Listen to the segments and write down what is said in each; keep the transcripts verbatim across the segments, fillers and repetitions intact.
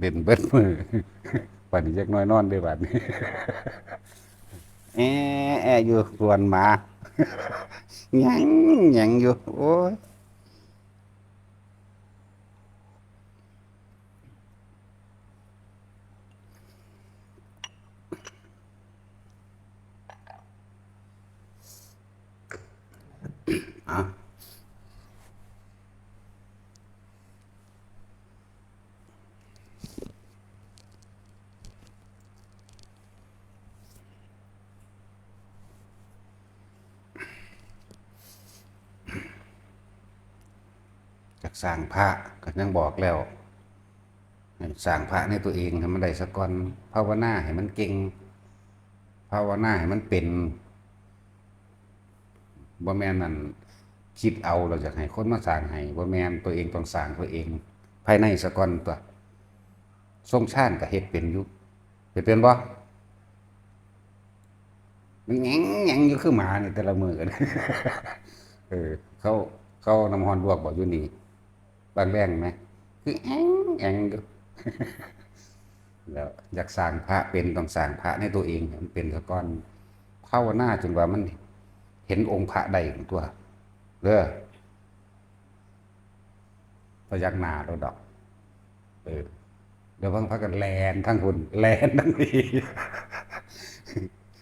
เป็นเบิดมื้อ บัดนี้จักหน่อยนอนเด้อบัดนี้ แอะแอะอยู่ ส่วนหมา แหย่งแหย่งอยู่ โอ้ย อ่ะ อยากสร้างพระ ก็ยังบอกแล้ว ให้สร้างพระในตัวเองให้มันได้ซะก่อน ภาวนาให้มันเก่ง ภาวนาให้มันเป็น บ่แม่นนั่น คิดเอาแล้วอยากให้คนมาสร้างให้ บ่แม่น ตัวเองต้องสร้างตัวเอง ภายในซะก่อนตั๊ว ทรงฌานก็เฮ็ดเป็นอยู่ เฮ็ดเป็นบ่? มันแหย่งแหย่งอยู่คือหมานี่แต่ละมื้อกัน เออ เขา เขาน้ำร้อนลวกบ่อยู่นี่ บางแรงไหม คือแหย่งแหย่งอยู่ แล้วอยากสร้างพระเป็น ต้องสร้างพระในตัวเองให้มันเป็นซะก่อน ภาวนาจนว่ามันเห็นองค์พระได้ตั๊ว เด้อ พยักหน้าโลดดอก เออ เดี๋ยวเพิ่นพากันแล่นทั้งพุ้น แล่นทั้งพี้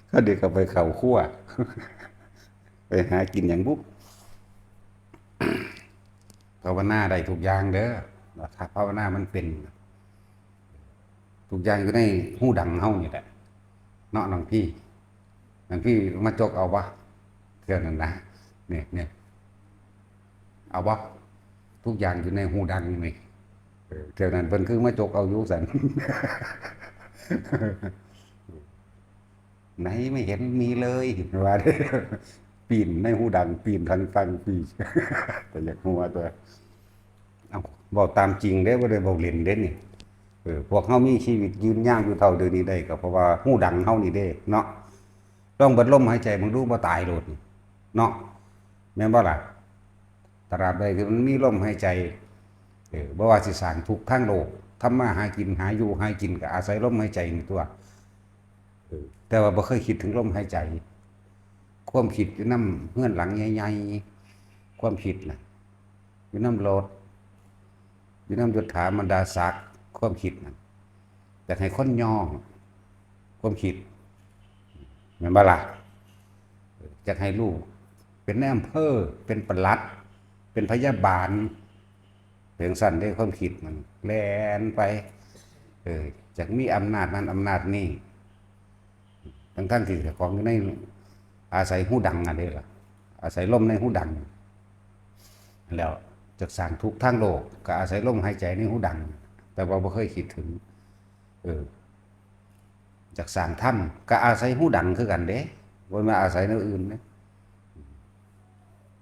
เขาเดี๋ยวก็ไปเข้าครัว ไปหากินหยังบุ ภาวนาได้ทุกอย่างเด้อ ถ้าภาวนามันเป็น ทุกอย่างอยู่ในฮูดังเฮานี่แหละ เนาะน้องพี่ น้องพี่มาจกเอาบ่ เทื่อนั้นนะ เนี่ย เนี่ย เอาบ่ ทุกอย่างอยู่ในฮูดังนี่ เออ เทื่อนั้นเพิ่นคือมาจกเอาอยู่ซั่น ไหนไม่เห็นมีเลย ว่า ปีนในฮูดัง ปีนทางฟังปี แต่อยากฮู้ว่าตั๊ว เอ้า เว้าตามจริงเด้ บ่ได้เว้าเล่นเด้นี่ เออ พวกเฮามีชีวิตยืนยาวอยู่เท่าเดี๋ยวนี้ได้ ก็เพราะว่าฮูดังเฮานี่เด้เนาะ ลองเบิดลมหายใจเบิ่งดู บ่ตายโลดนี่ เนาะ แม่นบ่ล่ะ? ตราบใดที่มันมีลมหายใจ เออ บ่ว่าสิสร้างทุกข์ทางโลก ทำมาหากิน หาอยู่หากิน ก็อาศัยลมหายใจนี่ตั๊ว เออ แต่ว่าบ่เคยคิดถึงลมหายใจ ความคิดอยู่นำเฮือนหลังใหญ่ๆ ความคิดน่ะ อยู่นำรถ อยู่นำยศถาบรรดาศักดิ์ ความคิดน่ะ อยากให้คนยอม ความคิด แม่นบ่ล่ะ? อยากให้ลูกเป็นนายอำเภอ เป็นปลัด เป็นพยาบาล เพียงซั่นเด้ ความคิดมันแล่นไป เออ อยากมีอำนาจนั้นอำนาจนี้ ทั้งๆที่เจ้าของอยู่ใน อาศัยฮูดังอันนี้ล่ะ อาศัยลมในฮูดัง แล้วอยากสร้างทุกข์ทางโลก ก็อาศัยลมหายใจในฮูดัง แต่ว่าบ่เคยคิดถึง เออ อยากสร้างธรรม ก็อาศัยฮูดังคือกันเด้ บ่แม่นอาศัยแนวอื่นเด้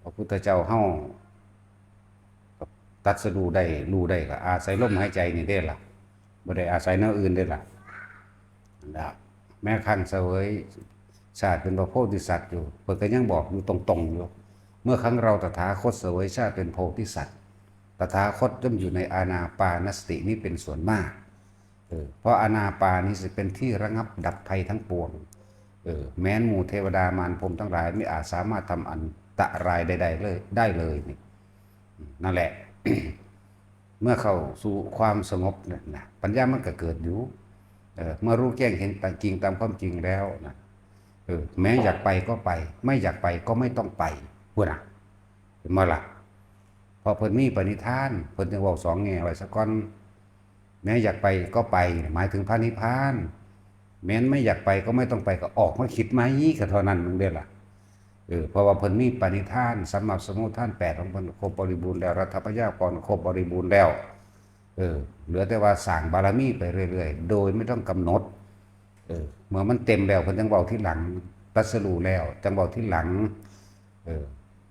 พระพุทธเจ้าเฮา ตรัสรู้ได้ รู้ได้ก็อาศัยลมหายใจนี่เด้ล่ะ บ่ได้อาศัยแนวอื่นเด้ล่ะ นั่นล่ะ แม้ครั้งเสวยชาติเป็นพระโพธิสัตว์อยู่ เพิ่นก็ยังบอกอยู่ตรงๆอยู่ เมื่อครั้งเราตถาคตเสวยชาติเป็นโพธิสัตว์ ตถาคตย่อมอยู่ในอานาปานสตินี้เป็นส่วนมาก เออ เพราะอานาปานนี้สิเป็นที่ระงับดับภัยทั้งปวง เออ แม้นหมู่เทวดามารพรหมทั้งหลายไม่อาจสามารถทำอันตรายใดๆเลย ได้เลยนี่ นั่นแหละ เมื่อเข้าสู่ความสงบเนี่ยนะ ปัญญามันก็เกิดอยู่ เออ เมื่อรู้แจ้งเห็นตามจริงตามความจริงแล้วนะ เออ แม้อยากไปก็ไป ไม่อยากไปก็ไม่ต้องไป พู้นน่ะ เห็นบ่ล่ะ? เพราะเพิ่นมีปณิธาน เพิ่นจึงเว้าสองแง่ไว้ซะก่อน แม้อยากไปก็ไป หมายถึงพระนิพพาน แม้นไม่อยากไปก็ไม่ต้องไป ก็ออกมาคิดใหม่ ก็เท่านั้นนึงเด้ล่ะ เออ เพราะว่าเพิ่นมีปณิธาน สัมมาสมุทฐานแปดของเพิ่นครบบริบูรณ์แล้ว รัฐพยากรณ์ครบบริบูรณ์แล้ว เออ เหลือแต่ว่าสร้างบารมีไปเรื่อยๆ โดยไม่ต้องกำหนด เออ เมื่อมันเต็มแล้วเพิ่นจั่งเว้าทีหลัง ตรัสรู้แล้วจั่งเว้าทีหลัง เออ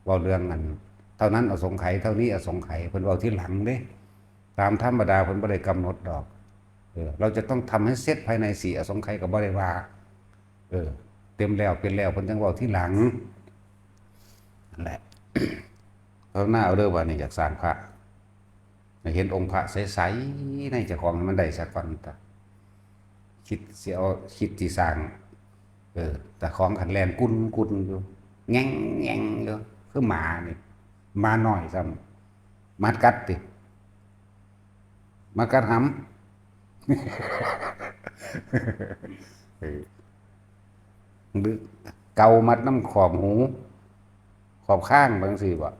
เว้าเรื่องอัน เท่านั้นอสงไขย เท่านี้อสงไขย เพิ่นเว้าทีหลังเด้ ตามธรรมดาเพิ่นบ่ได้กำหนดดอก เออ เราจะต้องทำให้เสร็จภายในสี่อสงไขยก็บ่ได้ว่า เออ เต็มแล้วเป็นแล้วเพิ่นจั่งเว้าทีหลัง นั่นแหละ ภาวนาเอาเด้อ ว่านี่อยากสร้างพระ เห็นองค์พระใสๆในเจ้าของให้มันได้ซะก่อนตะ คิดสิเอา คิดสิสร้าง เออ แต่ของคันแล่นกุนกุนอยู่ แง่งแง่งอยู่ คือหมานี่ หมาน้อยซ้ำ หมากัดติ หมากัดหำ เออ หรือเกามัดนำขอบหู ขอบข้างบางสิบ่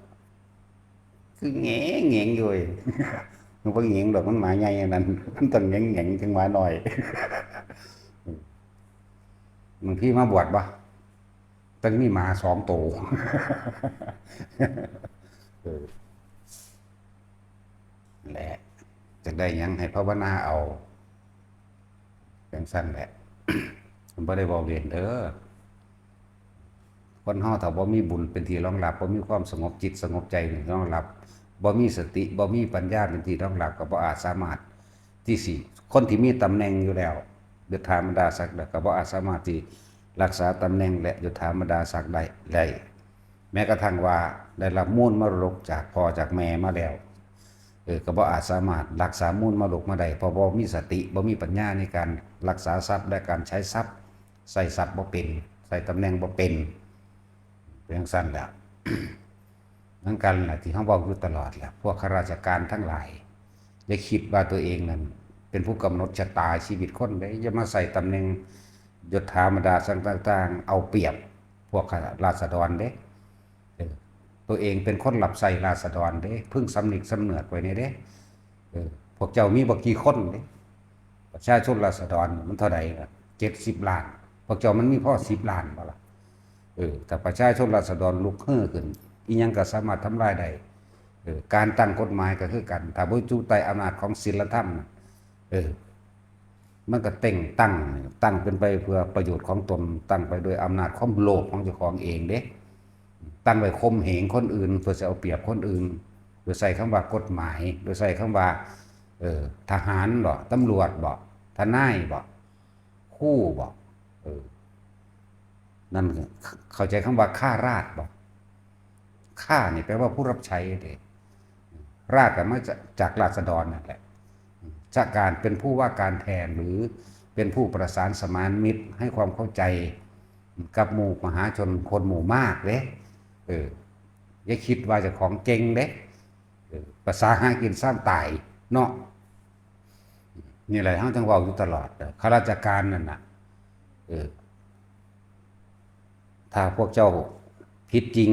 คือแง่งแง่งอยู่เว้ย มันบ่แง่งดอก มันหมาใหญ่อันนั้น มันต้องแง่งแง่งจั่งหมาน้อย บางทีมาบวชบ่ ต้องมีหมาสองโต เออ แหละ จักได้หยังให้ภาวนาเอา จั่งซั้นแหละ บ่ได้เว้าเล่นเด้อ คนเฮาถ้าบ่มีบุญเป็นที่รองรับ บ่มีความสงบจิตสงบใจเป็นที่รองรับ บ่มีสติ บ่มีปัญญาเป็นที่รองรับ ก็บ่อาจสามารถที่สิ คนที่มีตำแหน่งอยู่แล้ว ยศถาบรรดาศักดิ์แล้ว ก็บ่อาจสามารถที่รักษาตำแหน่งและยศถาบรรดาศักดิ์ได้ ได้ แม้กระทั่งว่าได้รับมูลมรดกจากพ่อจากแม่มาแล้ว เออ ก็บ่อาจสามารถรักษามูลมรดกมาได้ เพราะบ่มีสติ บ่มีปัญญาในการรักษาทรัพย์และการใช้ทรัพย์ ใช้ทรัพย์บ่เป็น ใช้ตำแหน่งบ่เป็น เป็นจั่งซั้นแหละ เหมือนกันแหละ ที่เฮาเว้าอยู่ตลอดแหละ พวกข้าราชการทั้งหลาย อย่าคิดว่าตัวเองนั่นเป็นผู้กำหนดชะตาชีวิตคนเด้ อย่ามาใช้ตำแหน่งยศถาบรรดาศักดิ์ต่างๆ เอาเปรียบพวกข้าราษฎรเด้ เออ ตัวเองเป็นคนรับใช้ราษฎรเด้ พึงสำนึกสำเนึกไว้แหน่เด้ เออ พวกเจ้ามีบ่กี่คนเด้ ประชาชนราษฎรมันเท่าใดล่ะ เจ็ดสิบล้าน พวกเจ้ามันมีพอสิบล้านบ่ล่ะ เออ ถ้าประชาชนราษฎรลุกฮือขึ้น อิหยังก็สามารถทำลายได้ เออ การตั้งกฎหมายก็คือกัน ถ้าบ่อยู่ใต้อำนาจของศีลธรรมน่ะ เออ มันก็แต่งตั้ง ตั้งเป็นไปเพื่อประโยชน์ของตน ตั้งไปโดยอำนาจความโลภของเจ้าของเองเด้ ตั้งไว้ข่มเหงคนอื่น เพื่อจะเอาเปรียบคนอื่น โดยใช้คำว่ากฎหมาย โดยใช้คำว่า เออ ทหารบ่ ตำรวจบ่ ทนายบ่ ครูบ่ เออ นั่นเข้าใจคำว่าข้าราชบ่ ข้านี่แปลว่าผู้รับใช้เด้ ราชก็มาจาก จากราษฎรนั่นแหละ จากการเป็นผู้ว่าการแทน หรือเป็นผู้ประสานสมานมิตร ให้ความเข้าใจกับหมู่มหาชนคนหมู่มากเด้ เออ อย่าคิดว่าเจ้าของเก่งเด้ เออ ภาษาหากินซ้ำตายเนาะ นี่แหละ เฮาจั่งเว้าอยู่ตลอด ข้าราชการนั่นน่ะ เออ ถ้าพวกเจ้าผิดจริง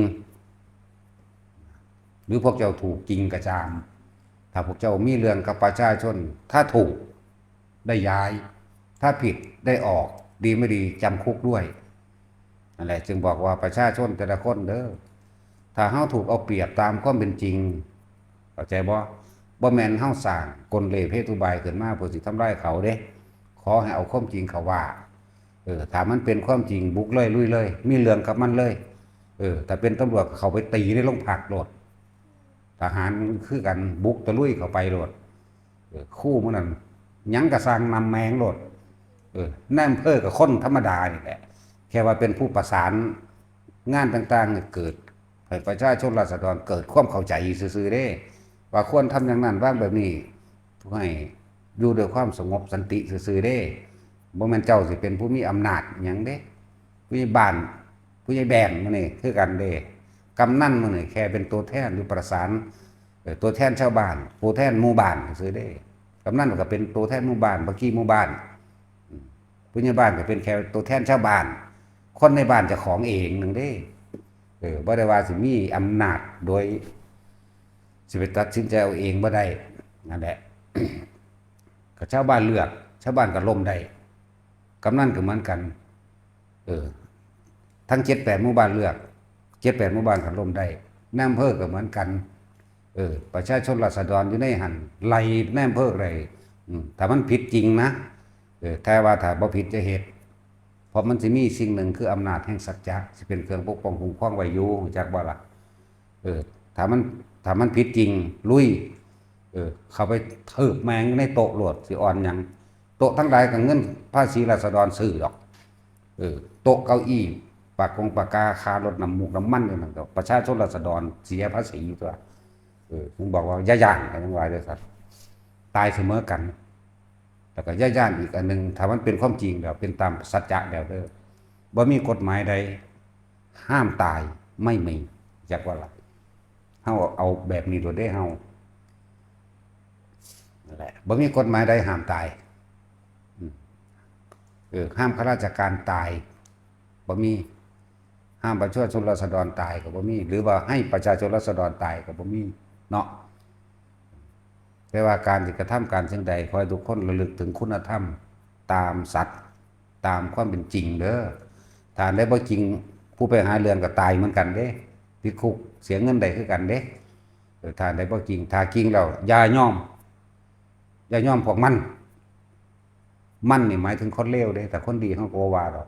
หรือพวกเจ้าถูกจริงก็ตาม ถ้าพวกเจ้ามีเรื่องกับประชาชน ถ้าถูกได้ย้าย ถ้าผิดได้ออก ดีไม่ดีจำคุกด้วย นั่นแหละ จึงบอกว่าประชาชนแต่ละคนเด้อ ถ้าเฮาถูกเอาเปรียบตามความเป็นจริง เข้าใจบ่ บ่แม่นเฮาสร้างกลเหล็เพทุบายขึ้นมาเพื่อสิทำลายเขาเด้ ขอให้เอาความจริงเข้าว่า เออ ถ้ามันเป็นความจริงบุกเลยลุยเลย มีเรื่องกับมันเลย เออ ถ้าเป็นตำรวจก็เข้าไปตีในโรงพักโลด ทหารคือกันบุกตะลุยเข้าไปโลด เออ ครูหมู่นั้นหยังก็ซ่างนำแม่งโลด เออ นายอำเภอก็คนธรรมดานี่แหละ แค่ว่าเป็นผู้ประสานงานต่างๆ ให้เกิด ให้ประชาชนราษฎรเกิดความเข้าใจซื่อๆเด้ ว่าควรทำอย่างนั้นวางแบบนี้ เพื่อให้อยู่ด้วยความสงบสันติซื่อๆเด้ บ่แม่นเจ้าสิเป็นผู้มีอำนาจหยังเด้ ผู้ใหญ่บ้าน ผู้ใหญ่แบนหมู่นี่คือกันเด้ กำนันหมู่นี่แค่เป็นตัวแทนหรือประสาน เอ่อ ตัวแทนชาวบ้าน ตัวแทนหมู่บ้านซื่อๆเด้ กำนันก็เป็นตัวแทนหมู่บ้าน บักกี้หมู่บ้าน อืม ผู้ใหญ่บ้านก็เป็นแค่ตัวแทนชาวบ้าน คนในบ้านเจ้าของเองหนึ่งเด้ เออ บ่ได้ว่าสิมีอำนาจโดย สิไปตัดสินใจเอาเองบ่ได้ นั่นแหละ ก็ชาวบ้านเลือก ชาวบ้านก็ล้มได้ กำนันก็เหมือนกัน เออ ทั้งเจ็ดแปดหมู่บ้านเลือก เจ็ดแปดหมู่บ้านก็ล้มได้ นายอำเภอก็เหมือนกัน เออ ประชาชนราษฎรอยู่ในหั่น ไล่นายอำเภอได้ อืม ถ้ามันผิดจริงนะ เออ แต่ว่าถ้าบ่ผิดจะเฮ็ด เพราะมันสิมีสิ่งหนึ่งคืออำนาจแห่งสัจจะ สิเป็นเครื่องปกป้องคุ้มครองไว้อยู่ รู้จักบ่ล่ะ เออ ถ้ามัน ถ้ามันผิดจริง ลุย เออ เข้าไปทืบแม่งในโต๊ะโลด สิอ่อนหยัง โต๊ะทั้งหลายก็เงินภาษีราษฎรซื้อดอก เออ โต๊ะเก้าอี้ ปากกงปากกา ค่ารถน้ำมูกน้ำมันนี่มันก็ประชาชนราษฎรเสียภาษีตัว เออ ถึงบอกว่าอย่าย้าน ก็ยังว่าจั่งซั้น ตายเสมอกัน แล้วก็อย่าย้านอีกอันหนึ่ง ถ้ามันเป็นความจริงแล้ว เป็นตามสัจจะแล้วเด้อ บ่มีกฎหมายใดห้ามตาย ไม่มี จักว่าล่ะ เฮาเอาแบบนี้โลดเด้เฮา นั่นแหละ บ่มีกฎหมายใดห้ามตาย อืม เออ ห้ามข้าราชการตาย บ่มี ห้ามประชาชนราษฎรตายก็บ่มี หรือว่าให้ประชาชนราษฎรตายก็บ่มีเนาะ แต่ว่าการที่กระทำการสิ่งใด ขอให้ทุกคนระลึกถึงคุณธรรมตามสัตย์ ตามความเป็นจริงเด้อ ถ้าอันใดบ่จริง ผู้ไปหาเรื่องก็ตายเหมือนกันเด้ ติดคุก เสียเงินได้คือกันเด้ เออ ถ้าอันใดบ่จริง ถ้าจริงแล้ว อย่ายอม อย่ายอมพวกมัน มันนี่หมายถึงคนเลวเด้ แต่คนดีเฮาก็บ่ว่าดอก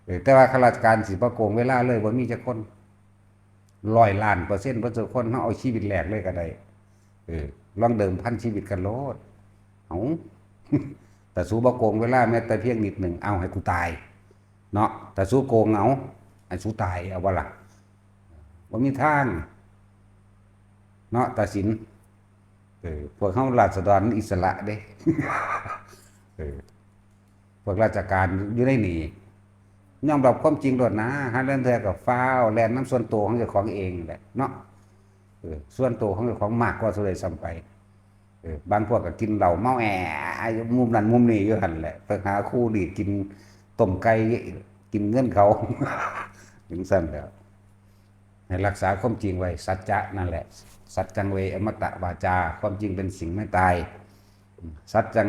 เออ แต่ว่าข้าราชการสิบ่โกงเวลาเลย บ่มีจักคน ร้อยล้านเปอร์เซ็นต์ บ่ทุกคน เฮาเอาชีวิตแลกเลยก็ได้ เออ ลองเดิมพันชีวิตกันโลด เอ้า แต่สูบ่โกงเวลาแม้แต่เพียงนิดหนึ่ง เอาให้กูตาย เนาะ แต่สูโกง เอา ให้สูตาย เอาบ่ล่ะ บ่มีทาง เนาะ ตัดสิน เออ พวกเฮาราษฎรอิสระเด้ เออ พวกราชการอยู่ในนี่ ยอมรับความจริงโลดนะ หาลางเทื่อก็ฟ้าวแล่นนำส่วนตัวของเจ้าของเองแหละเนาะ เออ ส่วนตัวของเจ้าของมากกว่าซะด้วยซ้ำไป เออ บางพวกก็กินเหล้าเมาแออยู่มุมนั้นมุมนี้อยู่หั่นแหละ ไปหาคู่หลีดกินต้มไก่ กินเงินเขา จั่งซั้นแหล้ว ให้รักษาความจริงไว้ สัจจะนั่นแหละ สัจจังเวอมตะวาจา ความจริงเป็นสิ่งไม่ตาย สัจจัง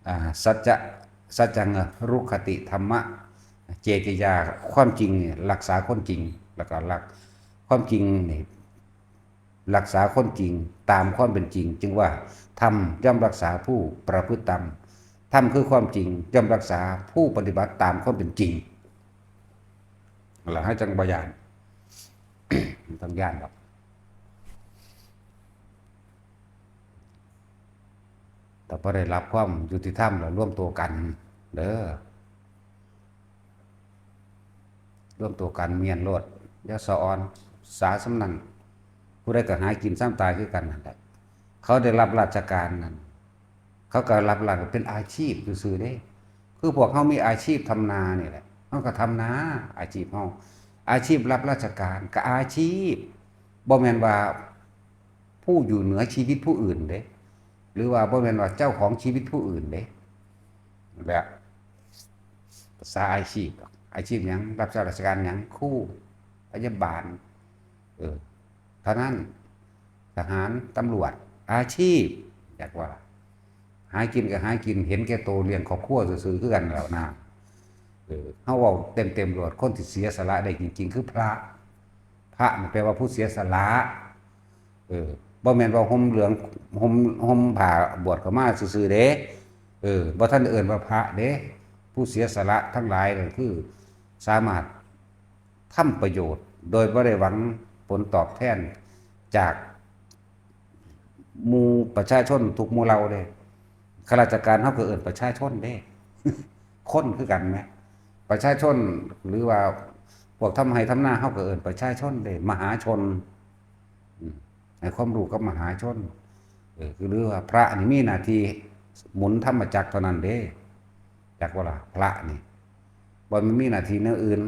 อ่า สัจจะ สัจจัง รุคติธรรมะ เจติยา ความจริงเนี่ยรักษาคนจริง แล้วก็รัก ความจริงนี่รักษาคนจริงตามความเป็นจริง จึงว่าธรรมย่อมรักษาผู้ประพฤติธรรม ธรรมคือความจริงย่อมรักษาผู้ปฏิบัติตามความเป็นจริง แล้วเฮาจั่งบ่ย้าน บ่ต้องย้านดอก แต่พอได้รับความยุติธรรมแล้วรวมตัวกันเด้อ รวมตัวกันเมียนโลด อย่าสะออน สาส่ำนั้น ผู้ใดก็หากินส่ำตายคือกันนั่นแหละ เขาได้รับราชการนั่น เขาก็รับราชการเป็นอาชีพซื่อๆเด้ คือพวกเฮามีอาชีพทำนานี่แหละ เฮาก็ทำนา อาชีพเฮา อาชีพรับราชการก็อาชีพ บ่แม่นว่าผู้อยู่เหนือชีวิตผู้อื่นเด้ หรือว่าบ่แม่นว่าเจ้าของชีวิตผู้อื่นเด้ แบบ ภาษาอาชีพ อาชีพหยัง รับราชการหยัง ครู พยาบาล เออ เท่านั้น ทหาร ตำรวจ อาชีพ จักว่า หากินก็หากิน เห็นแก่โตเลี้ยงครอบครัวซื่อๆคือกันแหล้วนะ เออ เฮาเว้าเต็มๆโลด คนที่เสียสละได้จริงๆ คือพระ พระนี่แปลว่าผู้เสียสละ เออ บ่แม่นว่าห่มเหลือง ห่ม ห่มผ้าบวชเข้ามาซื่อๆเด้ เออ บ่ทันได้เอิ้นว่าพระเด้ ผู้เสียสละทั้งหลายนั่นคือ สามารถทำประโยชน์ โดยบ่ได้หวังผลตอบแทนจากหมู่ประชาชนทุกหมู่เหล่าเด้ ข้าราชการเฮาก็เอิ้นประชาชนเด้ คนคือกันแหม ประชาชน หรือว่าพวกทำไร่ทำนาเฮาก็เอิ้นประชาชนเด้ มหาชน อืม ให้ความรู้กับมหาชน เออ คือหรือว่าพระนี่มีหน้าที่หมุนธรรมจักรเท่านั้นเด้ จักว่าล่ะ พระนี่ บ่แม่นมีหน้าที่แนวอื่น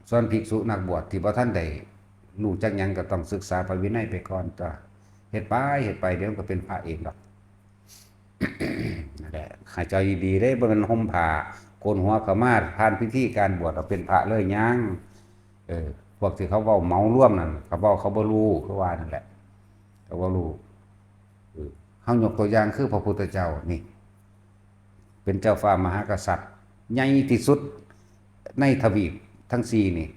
ส่วนภิกษุนักบวชที่บ่ทันได้รู้จักหยังก็ต้องศึกษาพระวินัยไปก่อนตั๊ว เฮ็ดไป เฮ็ดไป เดี๋ยวมันก็เป็นพระเองดอก นั่นแหละ ให้ใจดีๆเด้ บ่แม่นห่มผ้า โกนหัวเข้ามา ผ่านพิธีการบวชแล้วเป็นพระเลย ยัง เออ พวกที่เขาเว้าเหมารวมนั่น เขาเว้าเขาบ่รู้ คือว่านั่นแหละ เขาบ่รู้ เออ เฮายกตัวอย่างคือพระพุทธเจ้านี่ เป็นเจ้าฟ้ามหากษัตริย์ ใหญ่ที่สุดในทวีปทั้งสี่นี่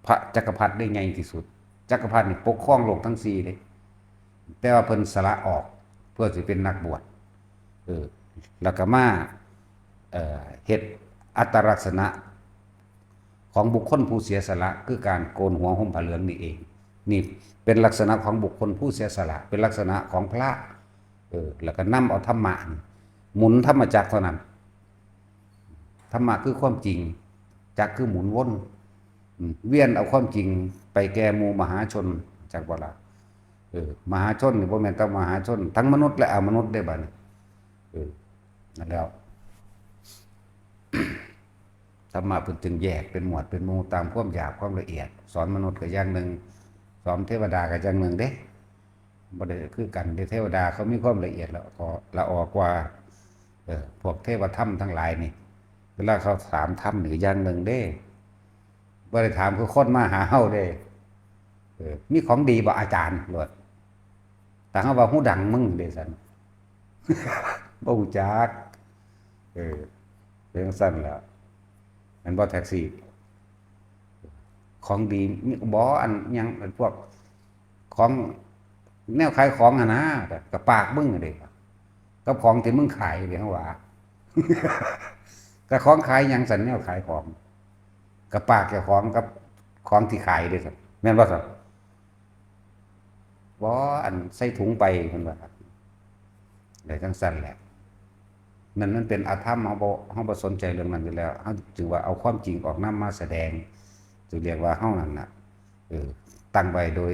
พระจักรพรรดิได้ใหญ่ที่สุด จักรพรรดินี่ปกครองโลกทั้งสี่เด้ แต่ว่าเพิ่นสละออกเพื่อสิเป็นนักบวช เออ แล้วก็มา เอ่อ เฮ็ดอัตลักษณะของบุคคลผู้เสียสละ คือการโกนหัวห่มผ้าเหลืองนี่เอง นี่เป็นลักษณะของบุคคลผู้เสียสละ เป็นลักษณะของพระ เออ แล้วก็นำเอาธรรมะนี่หมุนธรรมจักรเท่านั้น ธรรมะคือความจริง จักรคือหมุนวน อืม เวียนเอาความจริงไปแก่หมู่มหาชน จักบ่ล่ะ เออ มหาชนนี่บ่แม่นแต่มหาชน ทั้งมนุษย์และอมนุษย์ได้บัดนี้ เออ นั่นแล้ว ธรรมะเพิ่นจึงแยกเป็นหมวดเป็นหมู่ตามความหยาบความละเอียด สอนมนุษย์ก็อย่างหนึ่ง สอนเทวดาก็อย่างหนึ่งเด้ บ่ได้คือกันเด้ เทวดาเขามีความละเอียดละออ ละออกว่า เออ พวกเทวธรรมทั้งหลายนี่ เวลาเขาถามธรรมนี่อย่างหนึ่งเด้ บ่ได้ถามคือคนมาหาเฮาเด้ เออ มีของดีบ่อาจารย์ โลด แต่เฮาว่าหูดังมึงเด้ซั่น บ่ฮู้จัก เออ เป็นจั่งซั่นแหละ แม่นบ่แท็กซี่ ของดีมีบ่ อันหยัง พวกของแนวขายของหั่นนะ กะปากมึงเด้ กับของที่มึงขายเด้ เฮาว่า กะของขายหยังซั่น แนวขายของ กะปากเจ้าของกับของที่ขายเด้ซั่น แม่นบ่ซั่น บ่ อันใส่ถุงไป เพิ่นว่า ได้จั่งซั่นแหละ นั่นมันเป็นอธรรม เฮาบ่ เฮาบ่สนใจเรื่องนั้นอยู่แล้ว เฮาจึงว่าเอาความจริงออกนำมาแสดง จึงเรียกว่าเฮานั่นน่ะ เออ ตั้งไว้โดย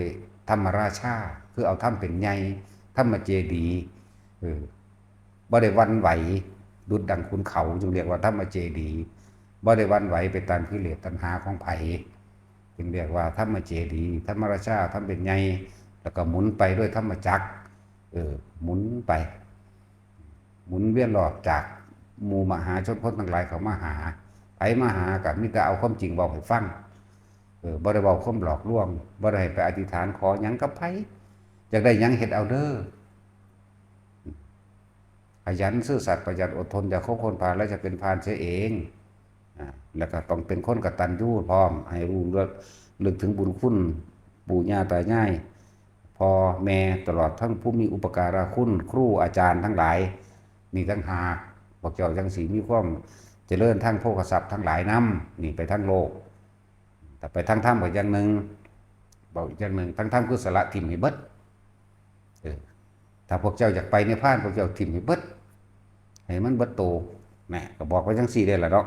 ธรรมราชา คือเอาธรรมเป็นใหญ่ ธรรมเจดีย์ เออ บ่ได้หวั่นไหว ดุจดังขุนเขา จึงเรียกว่าธรรมเจดีย์ บ่ได้หวั่นไหวไปตามกิเลสตัณหาของไผ จึงเรียกว่าธรรมเจดีย์ ธรรมราชา ธรรมเป็นใหญ่ แล้วก็หมุนไปด้วยธรรมจักร เออ หมุนไป หมุนเวียนรอบจากหมู่มหาชนคนทั้งหลายเข้ามาหา ไผมาหาก็มีแต่เอาความจริงเว้าให้ฟัง เออ บ่ได้เว้าความหลอกลวง บ่ได้ให้ไปอธิษฐานขอหยังกับไผ อยากได้หยังเฮ็ดเอาเด้อ ขยันซื่อสัตย์ประหยัดอดทน อย่าคบคนพาลแล้วจะเป็นพาลเสียเอง อ่า แล้วก็ต้องเป็นคนกตัญญูพร้อม ให้รู้เรื่อง ระลึกถึงบุญคุณปู่ย่าตายาย พ่อแม่ ตลอดทั้งผู้มีอุปการะคุณ ครูอาจารย์ทั้งหลาย นี่ต่างหาก พวกเจ้าจั่งสิมีความเจริญทางโภคทรัพย์ทั้งหลายนำ นี่ไปทางโลก แต่ไปทางธรรมก็อย่างหนึ่ง เว้าอีกอย่างหนึ่ง ทางธรรมคือสละถิ่มให้เบิด เออ ถ้าพวกเจ้าอยากไปนิพพาน พวกเจ้าถิ่มให้เบิด ให้มันเบิดโต นะ ก็บอกไว้จั่งซี้ได้ล่ะเนาะ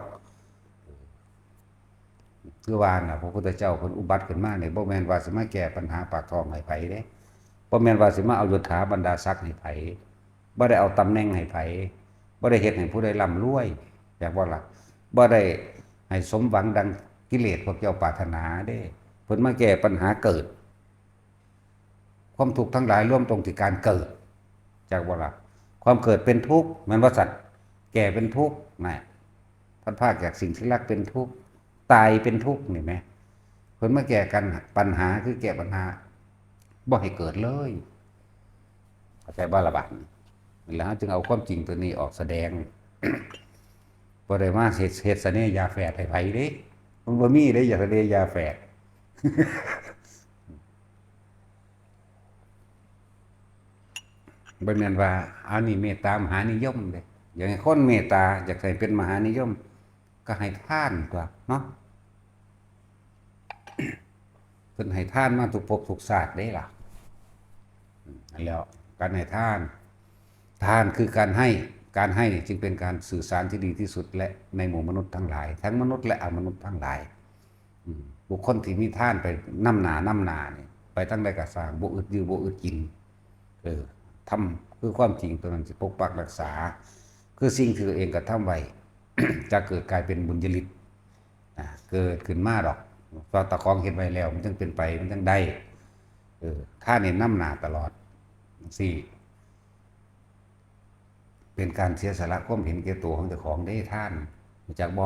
คือว่าน่ะ พระพุทธเจ้าเพิ่นอุบัติขึ้นมาเนี่ย บ่แม่นว่าสิมาแก้ปัญหาปากท้องให้ไผเด้ บ่แม่นว่าสิมาเอายศถาบรรดาศักดิ์ให้ไผ บ่ได้เอาตำแหน่งให้ไผ บ่ได้เฮ็ดให้ผู้ใดร่ำรวย อยากว่าล่ะ บ่ได้ให้สมหวังดังกิเลสพวกเจ้าปรารถนาเด้ เพิ่นมาแก้ปัญหาเกิด ความทุกข์ทั้งหลายรวมตรงที่การเกิด จักบ่ล่ะ ความเกิดเป็นทุกข์ แม่นบ่ซั่น แก่เป็นทุกข์ นะ พลัดพรากจากสิ่งที่รักเป็นทุกข์ ตายเป็นทุกข์ นี่แหม เพิ่นมาแก้กัน ปัญหาคือแก้ปัญหา บ่ให้เกิดเลย เข้าใจบ่ล่ะบัดนี้ แล้วจึงเอาความจริงตัวนี้ออกแสดง บ่ได้มาเฮ็ด เฮ็ดเสน่ห์ยาแฝดให้ไผเด้ มันบ่มีเด้ ยาเสน่ห์ยาแฝด บ่แม่นว่า อันนี้เมตตามหานิยมเด้ อยากให้คนเมตตา อยากให้เป็นมหานิยม ก็ให้ทานตั๊วเนาะ เพิ่นให้ทานมาทุกภพทุกชาติเด้ล่ะ อืม นั่นแหล้ว การให้ทาน ทานคือการให้ การให้นี่จึงเป็นการสื่อสารที่ดีที่สุด และในหมู่มนุษย์ทั้งหลาย ทั้งมนุษย์และอมนุษย์ทั้งหลาย อืม บุคคลที่มีทานไปนำหน้านำหน้านี่ ไปทางใดก็ซ่าง บ่อึดอยู่บ่อึดกิน เออ ธรรมคือความจริงตัวนั้นสิปกปักรักษา คือสิ่งที่ตัวเองกระทำไว้ จะเกิดกลายเป็นบุญญาฤทธิ์ นะ เกิดขึ้นมาดอก เพราะตาของเฮ็ดไว้แล้ว มันจั่งเป็นไป มันจั่งได้ เออ ทานนี่นำหน้าตลอด จั่งซี้ เป็นการเสียสละความเห็นแก่ตัวของเจ้าของเด้ ทาน รู้จักบ่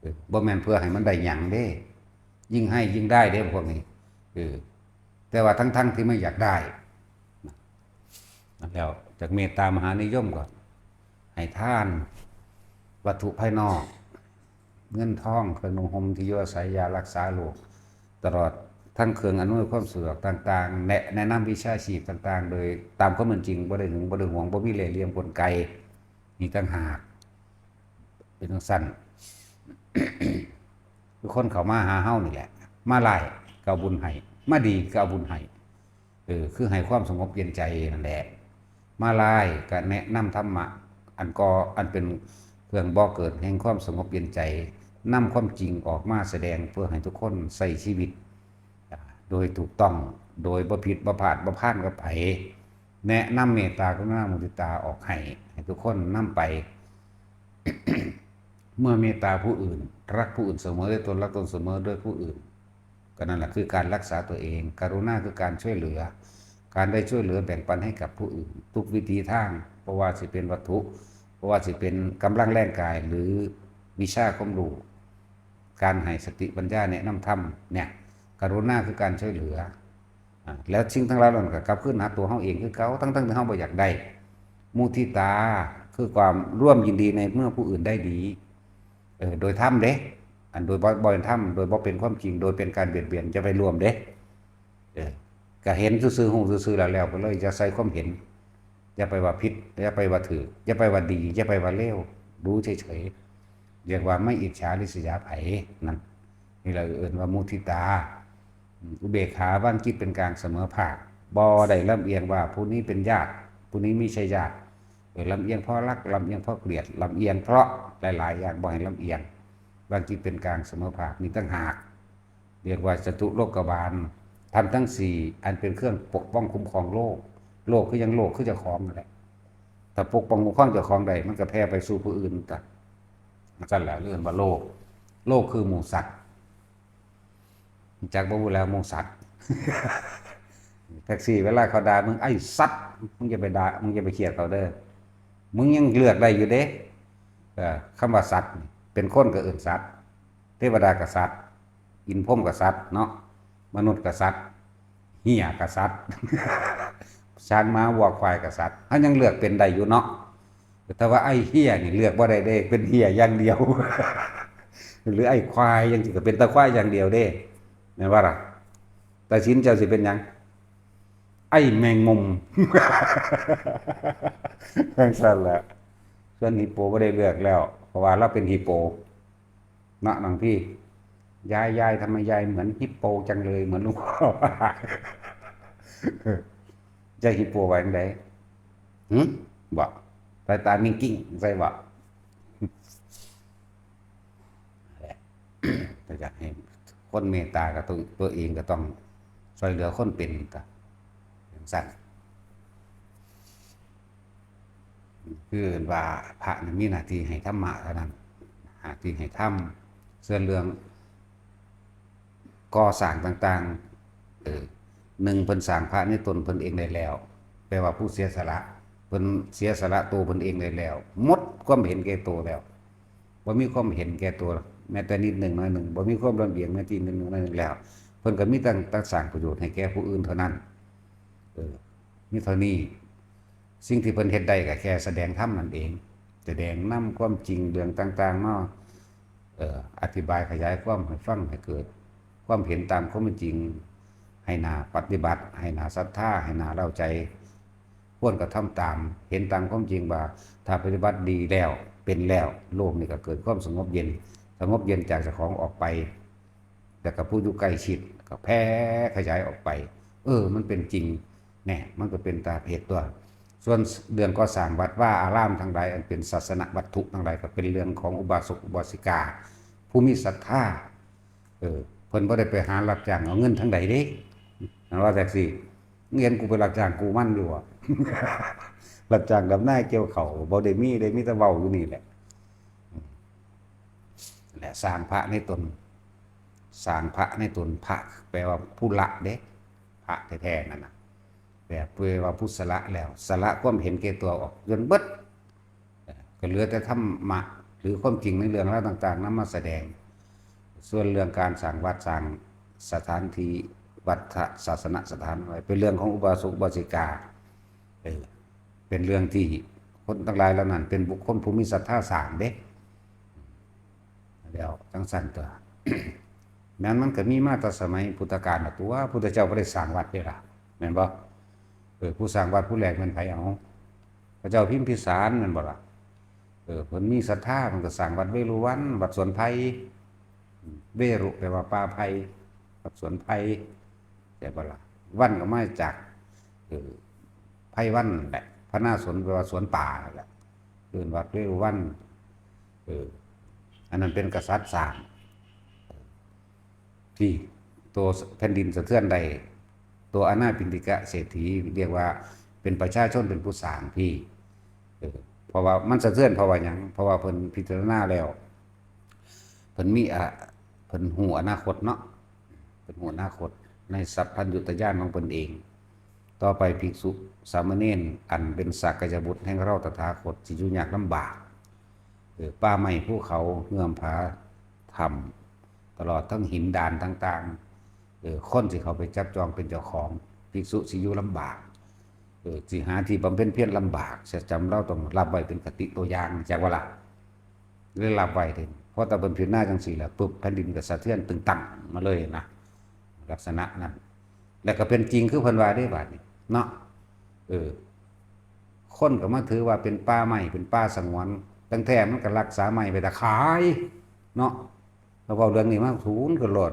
เออ บ่แม่นเพื่อให้มันได้หยังเด้ ยิ่งให้ยิ่งได้เด้พวกนี้ เออ แต่ว่าทั้งๆที่ไม่อยากได้ นั่นแล้ว จากเมตตามหานิยมก็ให้ทาน วัตถุภายนอก เงินทอง เครื่องนุ่งห่ม ที่อยู่อาศัย ยารักษาโรค ตลอดทั้งเครื่องอำนวยความสะดวกต่างๆ และแนะนำวิชาชีพต่างๆ โดยตามความเป็นจริง บ่ได้หึง บ่ได้หวง บ่มีเล่ห์เหลี่ยมกลไก นี่ต่างหาก เป็นจั่งซั้น คือคนเข้ามาหาเฮานี่แหละ มาร้ายก็เอาบุญให้ มาดีก็เอาบุญให้ เออ คือให้ความสงบเย็นใจนั่นแหละ มาร้ายก็แนะนำธรรมะ อันก่อ อันเป็นเครื่องบ่อเกิดแห่งความสงบเย็นใจ นำความจริงออกมาแสดงเพื่อให้ทุกคนใช้ชีวิต อ่า โดยถูกต้อง โดยบ่ผิดบ่พลาดบ่พลาดกับไผ แนะนำเมตตากรุณามุทิตาออกให้ ให้ทุกคนนำไป เมื่อเมตตาผู้อื่น รักผู้อื่นเสมอด้วยตน รักตนเสมอด้วยผู้อื่น ก็นั่นแหละคือการรักษาตัวเอง กรุณาคือการช่วยเหลือ การได้ช่วยเหลือแบ่งปันให้กับผู้อื่น ทุกวิธีทาง เพราะว่าสิเป็นวัตถุ เพราะว่าสิเป็นกำลังแรงกาย หรือวิชาความรู้ การให้สติปัญญาแนะนำธรรมเนี่ย กรุณาคือการช่วยเหลือ อ่า แล้วสิ่งทั้งหลายเหล่านั้นก็กลับคืนหาตัวเฮาเองคือเก่า ทั้งๆที่เฮาบ่อยากได้ มุทิตาคือความร่วมยินดีในเมื่อผู้อื่นได้ดี เออ โดยธรรมเด้ อันโดยบ่ บ่เป็นธรรม โดยบ่เป็นความจริง โดยเป็นการเบียดเบียน อย่าไปร่วมเด้ เออ ก็เห็นซื่อๆ ฮู้ซื่อๆ แล้วแล้วไปเลย อย่าใส่ความเห็น อย่าไปว่าผิด อย่าไปว่าถูก อย่าไปว่าดี อย่าไปว่าเลว ดูเฉยๆ เรียกว่าไม่อิจฉาริษยาไผ นั่น นี่เราเอิ้นว่ามุทิตา อืม อุเบกขาวางจิตเป็นกลางเสมอภาค บ่ได้ลำเอียงว่าผู้นี้เป็นญาติ ผู้นี้ไม่ใช่ญาติ เออ ลำเอียงเพราะรัก ลำเอียงเพราะเกลียด ลำเอียงเพราะหลายๆ อย่าง บ่ให้ลำเอียง วางจิตเป็นกลางเสมอภาค นี่ต่างหาก เรียกว่าจตุโลกบาล ธรรมทั้งสี่อันเป็นเครื่องปกป้องคุ้มครองโลก โลกคือหยัง โลกคือเจ้าของนั่นแหละ ถ้าปกป้องคุ้มครองเจ้าของได้ มันก็แผ่ไปสู่ผู้อื่น ก็นั่นแหละเรียกว่าโลก โลกคือหมู่สัตว์ รู้จักบ่ แล้วหมู่สัตว์ แท็กซี่เวลาเขาด่ามึง "ไอ้สัตว์" มึงอย่าไปด่า มึงอย่าไปเครียดเขาเด้อ มึงยังเลือกได้อยู่เด้ เอ่อ คำว่าสัตว์นี่ เป็นคนก็เอิ้นสัตว์ เทวดาก็สัตว์ อินทร์พรหมก็สัตว์เนาะ มนุษย์ก็สัตว์ เหี้ยก็สัตว์ ช้างม้าวัวควายก็สัตว์ เฮายังเลือกเป็นได้อยู่เนาะ แต่ว่าไอ้เหี้ยนี่เลือกบ่ได้เด้ เป็นเหี้ยอย่างเดียว หรือไอ้ควายจั่งซี้ก็เป็นแต่ควายอย่างเดียวเด้ แม่นบ่ล่ะ ตัดสินเจ้าสิเป็นหยัง ไอ้แมงมุม จั่งซั้นแหละ ส่วนฮิปโปบ่ได้เลือกแล้ว เพราะว่าลาวเป็นฮิปโป เนาะน้องพี่ "ยาย ยาย ทำไมยายเหมือนฮิปโปจังเลย เหมือนหลวงพ่อ" ยายฮิปโปว่าจั่งใด หึ บ่ สายตานิ่งกิ้งใส่บ่ ก็อยากให้คนเมตตากับตัว ตัวเองก็ต้องช่วยเหลือคนเป็น ก็จั่งซั้น คือว่าพระนี่มีหน้าที่ให้ธรรมะเท่านั้น หน้าที่ให้ธรรม ส่วนเรื่องก่อสร้างต่างๆ เออ หนึ่ง เพิ่นสร้างพระในตนเพิ่นเองได้แล้ว แปลว่าผู้เสียสละ เพิ่นเสียสละตัวเพิ่นเองได้แล้ว หมดความเห็นแก่ตัวแล้ว บ่มีความเห็นแก่ตัว แม้แต่นิดหนึ่งน้อยหนึ่ง บ่มีความลำเอียงแม้แต่นิดหนึ่งน้อยหนึ่งแล้ว เพิ่นก็มีตั้ง ตั้งสร้างประโยชน์ให้แก่ผู้อื่นเท่านั้น เออ มีเท่านี้ สิ่งที่เพิ่นเฮ็ดได้ก็แค่แสดงธรรมนั่นเอง แสดงนำความจริงเรื่องต่างๆ เนาะ เอ่อ อธิบายขยายความให้ฟัง ให้เกิดความเห็นตามความเป็นจริง ให้น่าปฏิบัติ ให้น่าศรัทธา ให้น่าเล้าใจ ควรกระทำตาม เห็นตามความจริงว่า ถ้าปฏิบัติดีแล้ว เป็นแล้ว โลกนี้ก็เกิดความสงบเย็น สงบเย็นจากเจ้าของออกไป แล้วก็ผู้อยู่ใกล้ชิดก็แผ่ขยายออกไป เออ มันเป็นจริง แน่ มันก็เป็นตาเห็นตัว ส่วนเรื่องก่อสร้างวัดวาอารามทั้งหลาย อันเป็นศาสนวัตถุทั้งหลาย ก็เป็นเรื่องของอุบาสกอุบาสิกา ผู้มีศรัทธา เออ เพิ่นบ่ได้ไปหารับจ้างเอาเงินทางใดเด้ มันว่าจั่งซี้ "มึงเห็นกูไปรับจ้างกู้มันอยู่บ่" รับจ้างดำนาเกี่ยวข้าว บ่ได้มี ได้มีแต่เว้าอยู่นี่แหละ และสร้างพระในตน สร้างพระในตน พระแปลว่าผู้ละเด้ พระแท้ๆ นั่นน่ะ แบบแปลว่าผู้สละแล้ว สละความเห็นแก่ตัวออกจนเบิด ก็เหลือแต่ธรรมะ หรือความจริงในเรื่องราวต่างๆ นำมาแสดง ส่วนเรื่องการสร้างวัดสร้างสถานที่ วัดศาสนสถานไว้ เป็นเรื่องของอุบาสกอุบาสิกา เออ เป็นเรื่องที่คนทั้งหลายเหล่านั้น เป็นบุคคลผู้มีศรัทธาสร้างเด้ แล้วจั่งซั้นตัว แม่นมันก็มีมาแต่สมัยพุทธกาลน่ะตัว พุทธเจ้าบ่ได้สร้างวัดเด้ล่ะ แม่นบ่ เออ ผู้สร้างวัดผู้แรกแม่นไผเอา พระเจ้าพิมพิสารแม่นบ่ล่ะ เออ เพิ่นมีศรัทธา เพิ่นก็สร้างวัดเวฬุวัน วัดสวนไผ่ เวฬุแปลว่าป่าไผ่ วัดสวนไผ่ ใช่บ่ล่ะ วันก็มาจาก เออ ไพรวันแหละ พนาสนแปลว่าสวนป่านั่นแหละ เอิ้นวัดเวฬุวัน เออ อันนั้นเป็นกษัตริย์สร้าง ที่ตัวแผ่นดินสะเทือนได้ ตัวอานาถปิณฑิกะเศรษฐีเรียกว่าเป็นประชาชนเป็นผู้สร้างพี่ เออ เพราะว่ามันสะเทือนเพราะว่าหยัง เพราะว่าเพิ่นพิจารณาแล้ว เพิ่นมีอะ เพิ่นฮู้อนาคตเนาะ เพิ่นฮู้อนาคตในสัพพัญญุตญาณของเพิ่นเอง ต่อไปภิกษุสามเณรอันเป็นสักยบุตรแห่งเราตถาคตสิอยู่ยากลำบาก เออ ป่าไม้ภูเขาเงื้อมผาถ้ำ ตลอดทั้งหินดานต่างๆ เออ คนสิเข้าไปจับจองเป็นเจ้าของ ภิกษุสิอยู่ลำบาก เออ สิหาที่บำเพ็ญเพียรลำบาก เสียจำเราต้องรับไว้เป็นคติตัวอย่าง จักว่าล่ะ เลยรับไว้เด้ พอแต่เพิ่นพิจารณาจังซี่แหละปุ๊บ แผ่นดินก็สะเทือนตึงตังมาเลยนะ ลักษณะนั้น แล้วก็เป็นจริงคือเพิ่นว่าเด้บาดนี้ เนาะ เออ คนก็มาถือว่าเป็นป่าไม้ เป็นป่าสงวน ตั้งแท้มันก็รักษาไม้ไว้แต่ขาย เนาะ เราเว้าเรื่องนี้มาศูนย์กันโลด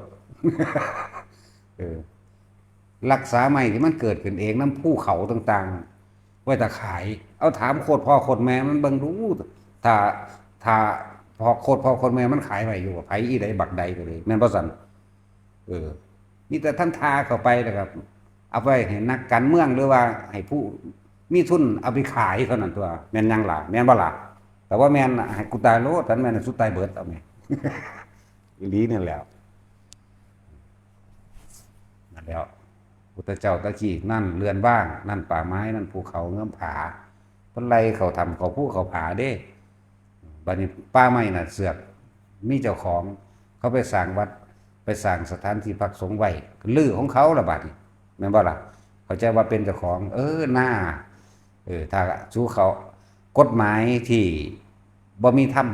เออ รักษาไม้ที่มันเกิดขึ้นเองนำภูเขาต่างๆ ไว้แต่ขาย เอาถามโคตรพ่อโคตรแม่มันเบิ่งดู ถ้า ถ้าพ่อโคตรพ่อโคตรแม่มันขายไว้อยู่บ่ ไผอีใดบักใดก็เลย แม่นบ่ซั่น เออ มีแต่ทำท่าเข้าไปแล้วก็เอาไปให้นักการเมืองหรือว่าให้ผู้มีทุนเอาไปขายเท่านั้นตั๊ว แม่นหยังล่ะ แม่นบ่ล่ะ แต่ว่าแม่นน่ะ ให้กูตายโลด คันแม่นน่ะ สุดตายเบิด เอาแม่น อีหลีนั่นแหละ นั่นแหละ พุทธเจ้าตะกี้ นั่นเรือนว่าง นั่นป่าไม้ นั่นภูเขาเงื้อมผา เพิ่นไล่เข้าถ้ำเข้าภูเข้าผาเด้ บัดนี้ป่าไม้น่ะเสือกมีเจ้าของ เขาไปสร้างวัด ไปสร้างสถานที่พักสงฆ์ไว้ ก็ลือของเขาละบัดนี้ แม่นบ่ล่ะ เข้าใจว่าเป็นเจ้าของ เออ นา เออ ถ้าสู่เขา กฎหมายที่บ่มีธรรม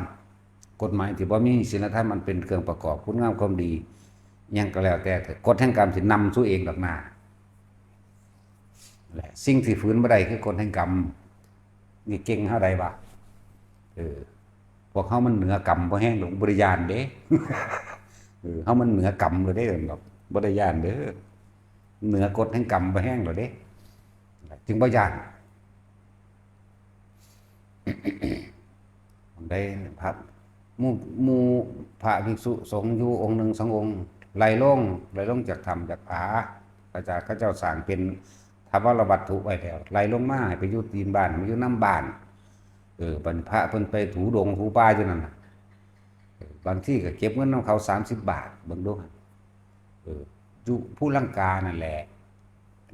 กฎหมายที่บ่มีศีลธรรมอันเป็นเครื่องประกอบคุณงามความดี หยังก็แล้วแต่เถาะ กฎแห่งกรรมสินำสู่เองดอกนา และสิ่งที่ฝืนบ่ได้คือกฎแห่งกรรม นี่เก่งเฮาได้บ่ เออ พวกเฮามันเหนือกรรมบ่แฮงดอก บ่ได้ย้านเด้ เออ เฮามันเหนือกรรมเลยเด้ แบบ บ่ได้ย้านเด้อ เหนือกฎแห่งกรรมบ่แฮงดอกเด้ จึงบ่ย้าน ได้พระ หมู่ หมู่พระภิกษุสงฆ์อยู่องค์หนึ่งสององค์ ไล่ลง ไล่ลงจากถ้ำจากผา พระเจ้า เขาเจ้าสร้างเป็นถาวรวัตถุไว้แล้ว ไล่ลงมาให้ไปอยู่ตีนบ้าน ไปอยู่นำบ้าน เออ บัดพระเพิ่นไปถูดงถูป่าอยู่นั่นน่ะ เออ บางทีก็เก็บเงินนำเขาสามสิบบาท เบิ่งดู เออ อยู่ภูลังกานั่นแหละ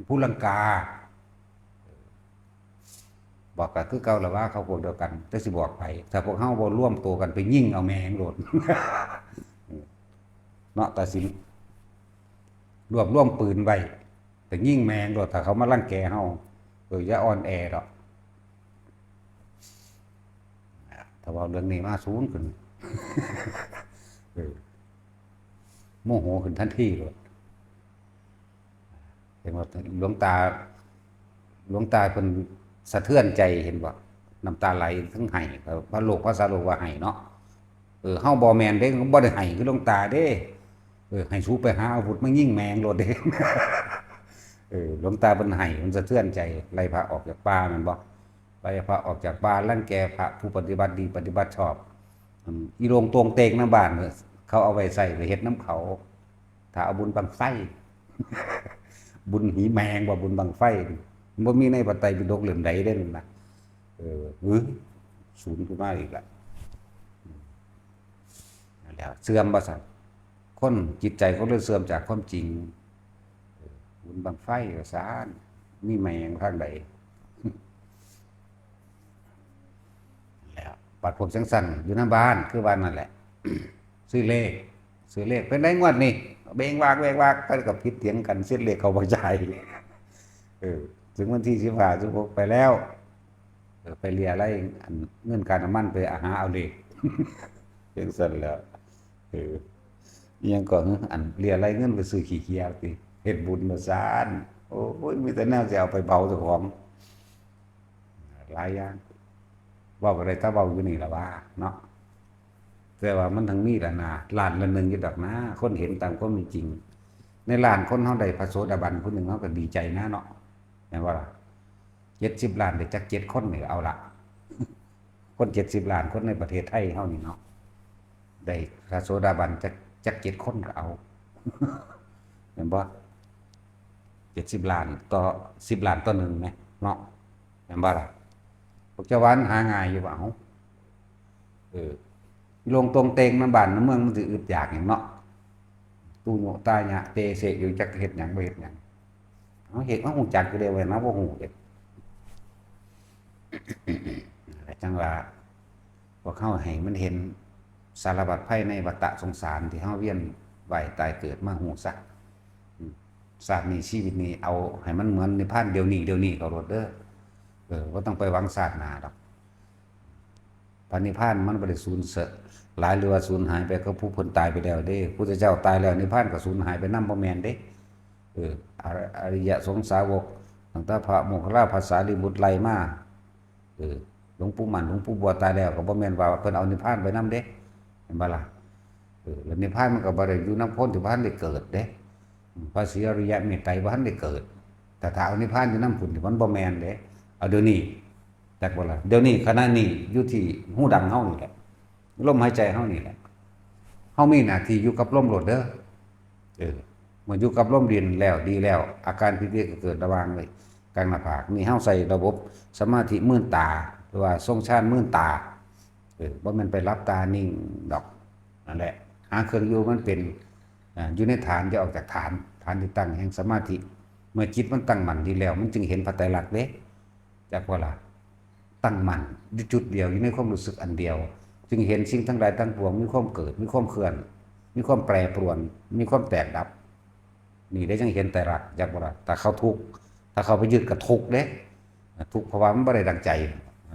ภูลังกา บอกก็คือเก่าละว่าเขาพวกเดียวกัน แต่สิบอกไผ ถ้าพวกเฮาบ่รวมตัวกันไปยิงเอาแม่งโลด เนาะ ตัดสิน รวบรวมปืนไว้ ไปยิงแม่งโลด ถ้าเขามารังแกเฮา เออ อย่าอ่อนแอดอก ถ้าเว้าเรื่องนี้มาศูนย์ขึ้น เออ โมโหขึ้นทันทีโลด เห็นบ่ หลวงตา หลวงตาเพิ่นสะเทือนใจ เห็นบ่ น้ำตาไหลทั้งไห้ พระโลก ภาษาโลกว่าไห้เนาะ เออ เฮาบ่แม่นเด้ บ่ได้ไห้คือหลวงตาเด้ เออ ให้สูไปหาอาวุธมายิงแม่งโลดเด้ เออ หลวงตาเพิ่นไห้ มันสะเทือนใจ ไล่พระออกจากป่าแม่นบ่ ไล่พระออกจากป่า รังแกพระผู้ปฏิบัติดีปฏิบัติชอบ อืม อีโลงโตงเตงนำบ้าน เขาเอาไว้ใช้ไปเฮ็ดนำเขา ถ้าเอาบุญบั้งไฟ บุญหีแมงบ่ บุญบั้งไฟ บ่มีในพระไตรปิฎกเล่มใดเด้นั่นน่ะ เออ หึ ศูนย์ขึ้นมาอีกละ อืม นั่นแหละ เสื่อมว่าซั่น คนจิตใจคนเลยเสื่อมจากความจริง เออ บุญบั้งไฟว่าซั่น มีแมงทางใด แล้วบัดพวกจังซั่นอยู่นำบ้าน คือว่านั่นแหละ ซื้อเลข ซื้อเลข เป็นไดงวดนี่ เบงวากเวกวาก ก็ผิดเถียงกัน เสียเลขเขาบ่จ่าย เออ ถึงวันที่สิบห้า สิบหก ไปแล้ว เออ ไปเลียไล่อันเงินค่าน้ำมันไปหาเอาเลข จังซั่นแหล้ว เออ อิหยังก็ อันเลียไล่เงินไปซื้อขี้เคี้ยติ เฮ็ดบุญว่าซั่น โอ้ย มีแต่แนวสิเอาไปเบาเจ้าของ หลายอย่าง เว้าก็ได้แต่เว้าอยู่นี่ล่ะว่า เนาะ แต่ว่ามันทั้งมีล่ะนะ ล้านละหนึ่งอยู่ดอกนะ คนเห็นตามความเป็นจริง ในล้านคนเฮาได้พระโสดาบันผู้หนึ่ง เฮาก็ดีใจนะเนาะ แม่นบ่ล่ะ เจ็ดสิบล้านได้จักเจ็ดคนนี่ก็เอาละ คนเจ็ดสิบล้านคนในประเทศไทยเฮานี่เนาะ ได้พระโสดาบันจัก จักเจ็ดคนก็เอา เห็นบ่ เจ็ดสิบล้านต่อ สิบล้านต่อหนึ่งไหม เนาะ เห็นบ่ล่ะ พวกเจ้าว่ามันหาง่ายอยู่บ่ เอ้า เออ ลงตรงเตงมาบ้านมาเมืองมันสิอึดอยากหยังเนาะ ตู้โยะตายะเตเสะอยู่ จักเฮ็ดหยังบ่เฮ็ดหยัง เฮาเฮ็ด เฮาฮู้จักอยู่เด้ ว่าเฮาบ่ฮู้เด้ จั่งว่า พวกเฮาให้มันเห็นสารพัดภัยในวัฏสงสารที่เฮาเวียนว่ายตายเกิดมาฮู้ซะ อืม ชาตินี้ชีวิตนี้เอาให้มันเหมือนนิพพานเดี๋ยวนี้ เดี๋ยวนี้เข้าโลดเด้อ เออ บ่ต้องไปหวังชาติหน้าดอก พระนิพพานมันบ่ได้สูญเสอะหลายหรือว่าสูญหายไปกับผู้เพิ่นตายไปแล้วเด้ พุทธเจ้าตายแล้วนิพพานก็สูญหายไปนำ บ่แม่นเด้ เออ อริ อริยสงฆ์สาวก ตั้งแต่พระโมคคัลลา พระสารีบุตรไล่มา เออ หลวงปู่มั่น หลวงปู่บัวตายแล้วก็บ่แม่นว่าเพิ่นเอานิพพานไปนำเด้ เห็นบ่ล่ะ เออ แล้วนิพพานมันก็บ่ได้อยู่นำคนที่บ่ทันได้เกิดเด้ อืม พระศรีอริยะเมตไตรบ่ทันได้เกิด แต่ถ้าเอานิพพานอยู่นำพุ้นนี่มันบ่แม่นเด้ เอาเดี๋ยวนี้ จักบ่ล่ะ เดี๋ยวนี้ขณะนี้อยู่ที่ฮูดังเฮานี่แหละ ลมหายใจเฮานี่แหละ เฮามีหน้าที่อยู่กับลมโลดเด้อ เออ เมื่ออยู่กับลมดินแล้วดีแล้ว อาการผิดปกติก็เกิดระหว่างเลยกลางหน้าผาก นี่เฮาใส่ระบบสมาธิมืนตา หรือว่าทรงฌานมืนตา เออ บ่แม่นไปหลับตานิ่งดอก นั่นแหละ หาเครื่องอยู่มันเป็น อ่า อยู่ในฐาน อย่าออกจากฐาน ฐานที่ตั้งแห่งสมาธิ เมื่อจิตมันตั้งมั่นดีแล้ว มันจึงเห็นพระไตรลักษณ์เด้ จักบ่ล่ะ ตั้งมั่นอยู่จุดเดียว อยู่ในความรู้สึกอันเดียว จึงเห็นสิ่งทั้งหลายทั้งปวงมีความเกิด มีความเคลื่อน มีความแปรปรวน มีความแตกดับ นี่ได้จังเห็นไตรลักษณ์ จักบ่ล่ะ ถ้าเขาทุกข์ ถ้าเขาไปยึดก็ทุกข์เด้ ทุกข์เพราะว่ามันบ่ได้ดังใจ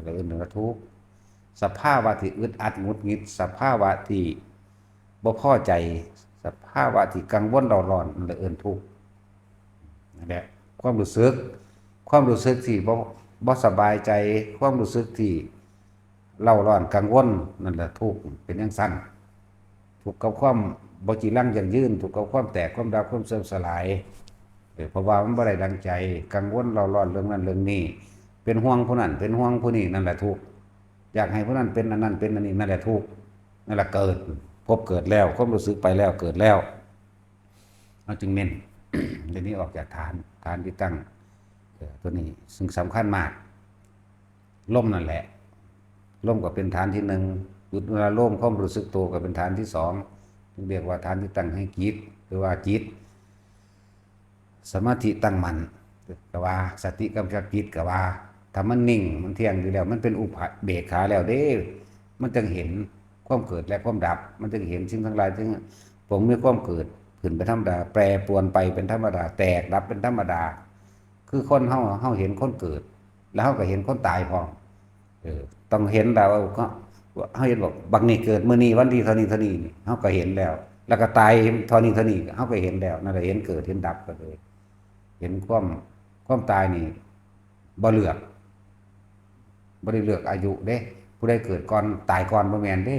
ก็เอิ้นว่าทุกข์ สภาวะที่อึดอัดหงุดหงิด สภาวะที่บ่พอใจ สภาวะที่กังวลเร่าร้อน นั่นแหละเอิ้นทุกข์ นั่นแหละ ความรู้สึก ความรู้สึกที่บ่ บ่สบายใจ ความรู้สึกที่เร่าร้อนกังวล นั่นแหละทุกข์ เป็นจั่งซั้น ทุกข์กับความบ่จีรังยั่งยืน ทุกข์กับความแตก ความดับ ความเสื่อมสลาย เออ เพราะว่ามันบ่ได้ดังใจ กังวลเร่าร้อนเรื่องนั้นเรื่องนี้ เป็นห่วงผู้นั้น เป็นห่วงผู้นี้ นั่นแหละทุกข์ อยากให้ผู้นั้นเป็นอันนั้นเป็นอันนี้ นั่นแหละทุกข์ นั่นแหละเกิด พบเกิดแล้ว ความรู้สึกไปแล้ว เกิดแล้ว เราจึงเน้น เดี๋ยวนี้ออกจากฐาน ฐานที่ตั้ง เอ่อ ตัวนี้ซึ่งสำคัญมาก ลมนั่นแหละ ลมก็เป็นฐานที่หนึ่ง หยุดเวลาลม ความรู้สึกตัวก็เป็นฐานที่สอง จึงเรียกว่าฐานที่ตั้งแห่งจิต หรือว่าจิต สมาธิตั้งมั่น ก็ว่า สติกำกับจิตก็ว่า ถ้ามันนิ่ง มันเที่ยงอยู่แล้ว มันเป็นอุเบกขาแล้วเด้ มันจึงเห็นความเกิดและความดับ มันจึงเห็นสิ่งทั้งหลาย ซึ่งปรุงมีความเกิดขึ้นเป็นธรรมดา แปรปรวนไปเป็นธรรมดา แตกดับเป็นธรรมดา คือคนเฮา เฮาเห็นคนเกิด แล้วเฮาก็เห็นคนตายพร้อม เออ ต้องเห็นแล้ว ก็ เฮาเห็นบอก บักนี่เกิดมื้อนี้วันที่เท่านี้เท่านี้นี่ เฮาก็เห็นแล้ว แล้วก็ตายเท่านี้เท่านี้ เฮาก็เห็นแล้ว นั่นแหละ เห็นเกิดเห็นดับก็เลย เห็นความ ความตายนี่ บ่เลือก บ่ได้เลือกอายุเด้ ผู้ใดเกิดก่อนตายก่อน บ่แม่นเด้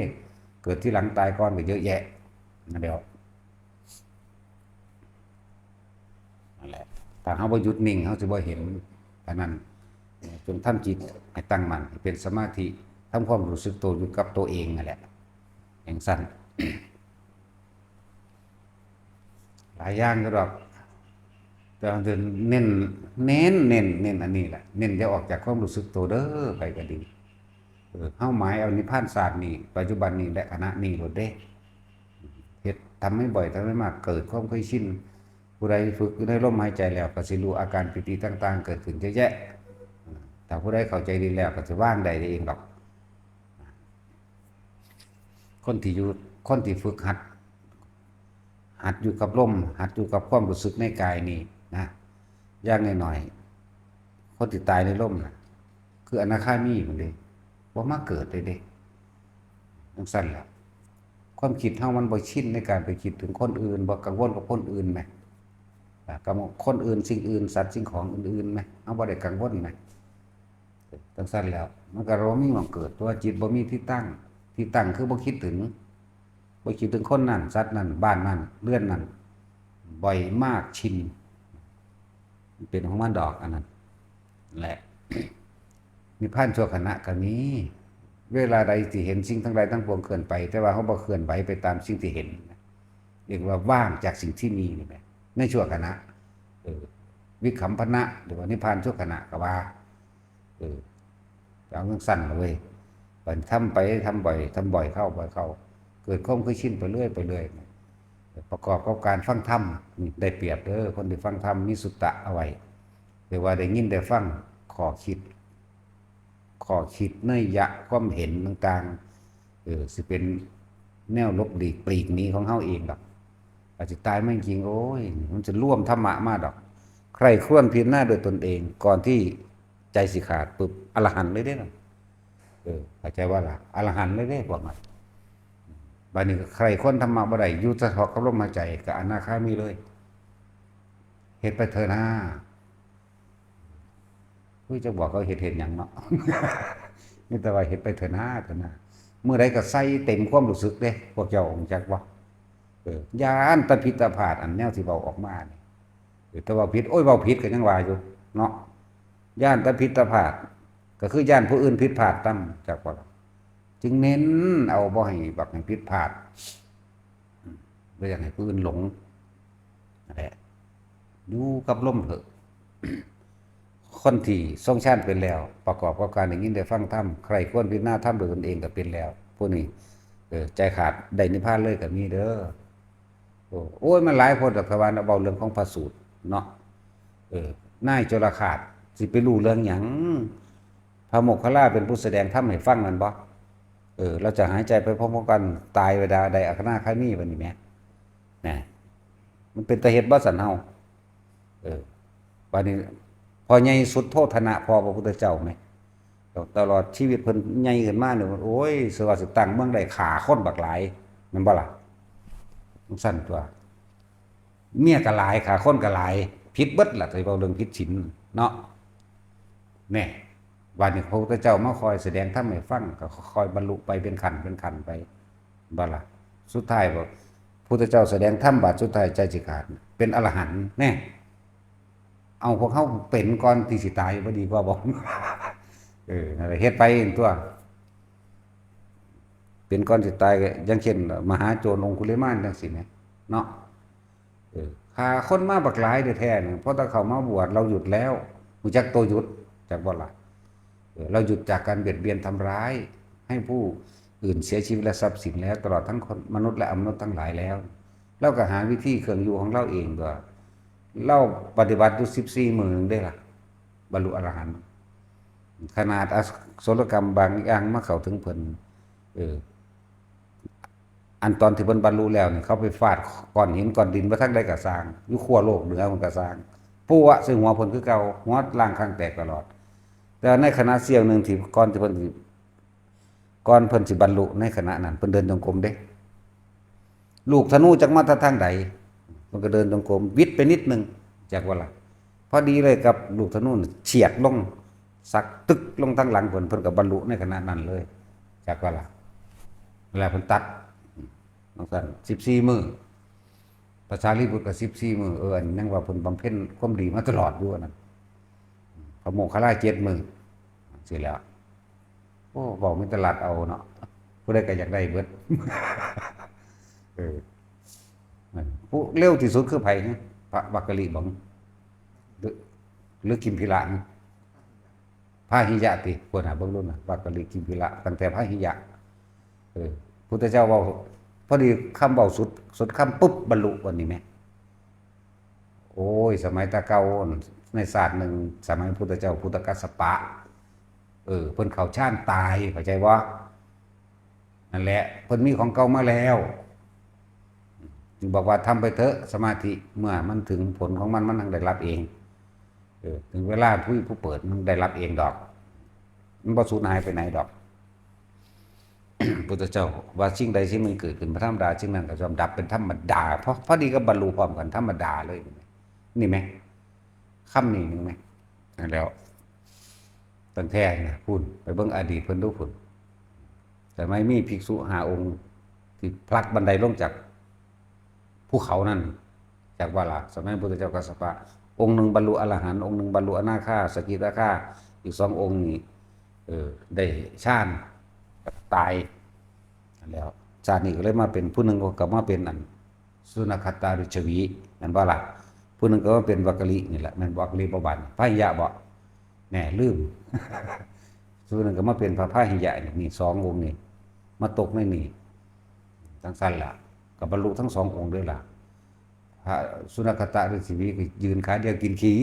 เกิดทีหลังตายก่อนก็เยอะแยะ นั่นแหละ นั่นแหละ ถ้าเฮาบ่หยุดนิ่ง เฮาสิบ่เห็น อันนั้น จงทำจิตให้ตั้งมั่น ให้เป็นสมาธิ ทำความรู้สึกตัวอยู่กับตัวเองนั่นแหละ จั่งซั้น หลายอย่างอยู่ดอก แต่ว่าเน้น เน้น เน้น เน้นอันนี้แหละ เน้นอย่าออกจากความรู้สึกตัวเด้อ ไผก็ดี เออ เฮาหมายเอานิพพานชาตินี้ ปัจจุบันนี้ และขณะนี้โลดเด้ เฮ็ด ทำให้บ่อย ทำให้มาก เกิดความเคยชิน ผู้ใดฝึกอยู่ในลมหายใจแล้ว ก็สิรู้อาการปีติต่างๆ เกิดขึ้นเยอะแยะ ถ้าผู้ใดเข้าใจดีแล้ว ก็สิวางได้เองดอก คนที่อยู่ คนที่ฝึกหัด หัดอยู่กับลม หัดอยู่กับความรู้สึกในกายนี่นะ อย่างน้อยๆ คนที่ตายในลมน่ะ คืออนาคามีพุ้นเด้ บ่มาเกิดเลยเด้ จั่งซั้นล่ะ ความคิดเฮามันบ่ชินในการไปคิดถึงคนอื่น บ่กังวลกับคนอื่นแหม อ่า กับคนอื่น สิ่งอื่น สัตว์สิ่งของอื่นๆแหม เฮาบ่ได้กังวลแหม จั่งซั้นแล้ว มันก็บ่มีหม่องเกิด ตัวจิตบ่มีที่ตั้ง ที่ตั้งคือบ่คิดถึง บ่คิดถึงคนนั้น สัตว์นั้น บ้านนั้น เรือนนั้น บ่อยมาก ชิน มันเป็นของมันดอกอันนั้นแหละ นิพพานชั่วขณะก็มี เวลาใดที่เห็นสิ่งทั้งหลายทั้งปวงเคลื่อนไป แต่ว่าเราบ่เคลื่อนไหวไปตามสิ่งที่เห็น เรียกว่าว่างจากสิ่งที่มีนี่แหละ ในชั่วขณะ เออ วิคัมพนะ หรือว่านิพพานชั่วขณะก็ว่า เออ เอาจั่งซั่นล่ะเว้ย บัดทำไป ทำบ่อย ทำบ่อยเข้า บ่อยเข้า เกิดความเคยชินไปเรื่อย ไปเรื่อย ประกอบกับการฟังธรรม นี่ได้เปรียบเด้อ คนที่ฟังธรรมมีสุตตะเอาไว้ เรียกว่าได้ยินได้ฟัง ข้อคิด ข้อคิด นัยยะ ความเห็นต่างๆ เออ สิเป็นแนวหลบหลีกปลีกหนีของเฮาเองดอก อาจสิตายมาจริงๆ โอ้ย มันจะรวมธรรมะมาดอก ใคร่ครวญพิจารณาด้วยตนเอง ก่อนที่ใจสิขาดปุ๊บ อรหันต์เลยเด้นะ เออ เข้าใจว่าล่ะ อรหันต์เลยเด้พวกนั้น บัดนี้ก็ใคร่ครวญธรรมะบ่ได้ อยู่เฉพาะกับลมหายใจ ก็อนาคามีเลย เฮ็ดไปเถอะนะ อุ้ย จะบอกเขาเฮ็ด เฮ็ดหยังเนาะ มีแต่ว่าเฮ็ดไปเถอะนะ เถอะนะ มื้อใดก็ใส่เต็มความรู้สึกเด้ พวกเจ้าฮู้จักบ่ เออ ย้านแต่ผิดแต่พลาด อันแนวที่เว้าออกมานี่ เออ แต่ว่าผิด โอ้ย เว้าผิดก็ยังว่าอยู่เนาะ ย้านแต่ผิดแต่พลาด ก็คือย้านผู้อื่นผิดพลาดนำ จักบ่ล่ะ จึงเน้นเอาบ่ให้ บักให้ผิดพลาด อืม บ่อยากให้ผู้อื่นหลง นั่นแหละ อยู่กับลมเถอะ คนที่ทรงฌานเป็นแล้ว ประกอบกับการได้ยินได้ฟังธรรม ใคร่ครวญพิจารณาธรรมด้วยตนเองก็เป็นแล้ว ผู้นี้ เออ ใจขาดได้นิพพานเลยก็มีเด้อ โอ้ โอ้ย มันหลายโพดดอก ถ้าว่าเว้าเรื่องของพระสูตรเนาะ เออ นายโจรฆาด สิไปรู้เรื่องหยัง พระโมคคัลลาเป็นผู้แสดงธรรมให้ฟังนั่นบ่ เออ เราจะหายใจไปพร้อมๆกัน ตายเวลาใด อนาคามีบัดนี้แหม นะ มันเป็นตาเฮ็ดบ่ซั่นเฮา เออ บัดนี้ พ่อใหญ่สุโธทนะ พ่อพระพุทธเจ้าแหม ตลอดชีวิตเพิ่นใหญ่ขึ้นมาเนี่ย โอ้ย สิว่าสิตั้งเมืองได้ ฆ่าคนบักหลาย แม่นบ่ล่ะ จั่งซั่นตั๊ว เมียก็หลาย ฆ่าคนก็หลาย ผิดเบิดล่ะ สิเว้าเรื่องผิดศีลเนาะ แน่ บัดนี้พระพุทธเจ้ามาคอยแสดงธรรมให้ฟัง ก็ค่อยบรรลุไปเป็นขั้นเป็นขั้นไป บ่ล่ะ สุดท้ายบ่ พุทธเจ้าแสดงธรรมบาดสุดท้ายใจสิขาด เป็นอรหันต์แน่ เอาพวกเฮาเป็นก่อนที่สิตายบ่ดีกว่าบ่ เออ นั่นแหละ เฮ็ดไปตั๊ว เป็นก่อนสิตายก็ อย่างเช่น มหาโจรองคุลิมานจั่งซี้แหม เนาะ เออ ฆ่าคนมาบักหลายแท้ๆ นี่ พอแต่เข้ามาบวช เราหยุดแล้ว รู้จักตัวหยุด จักบ่ล่ะ เออ เราหยุดจากการเบียดเบียนทำร้าย ให้ผู้อื่นเสียชีวิตและทรัพย์สินแล้ว ตลอดทั้งคน มนุษย์และอมนุษย์ทั้งหลายแล้ว เราก็หาวิธีเครื่องอยู่ของเราเองตั๊ว เราปฏิบัติอยู่สิบสี่มื้อหนึ่งเด้ล่ะ บรรลุอรหันต์ ขนาดอโสรกรรมบางอย่างมาเข้าถึงเพิ่น เออ อันตอนที่เพิ่นบรรลุแล้วนี่ เขาไปฟาดก้อนหินก้อนดินมาทางใดก็ซ่าง อยู่ขั้วโลกเหนือมันก็ซ่าง ปัวะใส่หัวเพิ่นคือเก่า หัวล้างคางแตกตลอด แต่ในขณะเสี้ยวหนึ่งที่ก่อนที่เพิ่นสิ ก่อนเพิ่นสิบรรลุในขณะนั้น เพิ่นเดินจงกรมเด้ ลูกธนูจักมาแต่ทางใด เพิ่นก็เดินจงกรม หวิดไปนิดนึง จักบ่ล่ะ พอดีเลยกับลูกธนูน่ะเฉียดลง สักตึกลงทางหลังเพิ่น เพิ่นก็บรรลุในขณะนั้นเลย จักบ่ล่ะ แล้วเพิ่นตัด จั่งซั่น สิบสี่มื้อ พระสารีบุตรก็สิบสี่มื้อ เออ อันยังว่าเพิ่นบำเพ็ญความดีมาตลอดอยู่อันนั้น พระโมคคัลลาเจ็ดมื้อ สิแล้ว โอ้ เว้ามีแต่ลัดเอาเนาะ ผู้ใดก็อยากได้เบิด เออ นั่น ผู้เร็วที่สุดคือไผฮะ พระวักกะลิบ่ หรือ หรือกิมพีระฮะ พาหิยะติ ควรหาเบิ่งดูนะ วักกะลิ กิมพีระ ตั้งแต่พาหิยะ เออ พุทธเจ้าเว้า พอดีคำเว้าสุด สุดคำปุ๊บ บรรลุวันนี้แหม โอ้ย สมัยแต่เก่า ในศาสตร์หนึ่ง สมัยพุทธเจ้า พุทธกัสสปะ เออ เพิ่นเข้าฌานตาย เข้าใจบ่ นั่นแหละ เพิ่นมีของเก่ามาแล้ว จึงบอกว่าทำไปเถอะ สมาธิ เมื่อมันถึงผลของมัน มันต้องได้รับเอง เออ ถึงเวลาผู้ ผู้เปิด มันได้รับเองดอก มันบ่สูญหายไปไหนดอก พุทธเจ้าว่าสิ่งใดสิ่งหนึ่งเกิดขึ้นเป็นธรรมดา สิ่งนั้นก็ย่อมดับเป็นธรรมดา เพราะพอดีก็บรรลุพร้อมกันธรรมดาเลย นี่ไหม คำนี้หนึ่งไหม นั่นแล้ว ตั้งแต่นะพุ้น ไปเบิ่งอดีตเพิ่นดูพุ้น สมัยมีภิกษุห้าองค์ ที่ผลักบันไดลงจากภูเขานั่น จักบ่ล่ะ สมัยพระพุทธเจ้ากัสสปะ องค์หนึ่งบรรลุอรหันต์ องค์หนึ่งบรรลุอนาคา สกิทาคา อีกสององค์นี่ เออ ได้ฌาน ก็ ตาย แล้วชาตินี้ก็เลยมาเป็นผู้หนึ่งก็มาเป็นอันสุนัขตาฤๅชวี แม่นบ่ล่ะ ผู้หนึ่งก็มาเป็นวักกะลินี่แหละ แม่นบ่ วักกะลิบ่บาดนี้ พาหิยะบ่ แหน่ ลืม ผู้หนึ่งก็มาเป็นพระพาหิยะนี่ นี่สององค์นี่ มาตกในนี่ จั่งซั่นล่ะ ก็บรรลุทั้งสององค์เด้อล่ะ พระสุนัขตาฤๅชวีก็ยืนขาเดียวกินขี้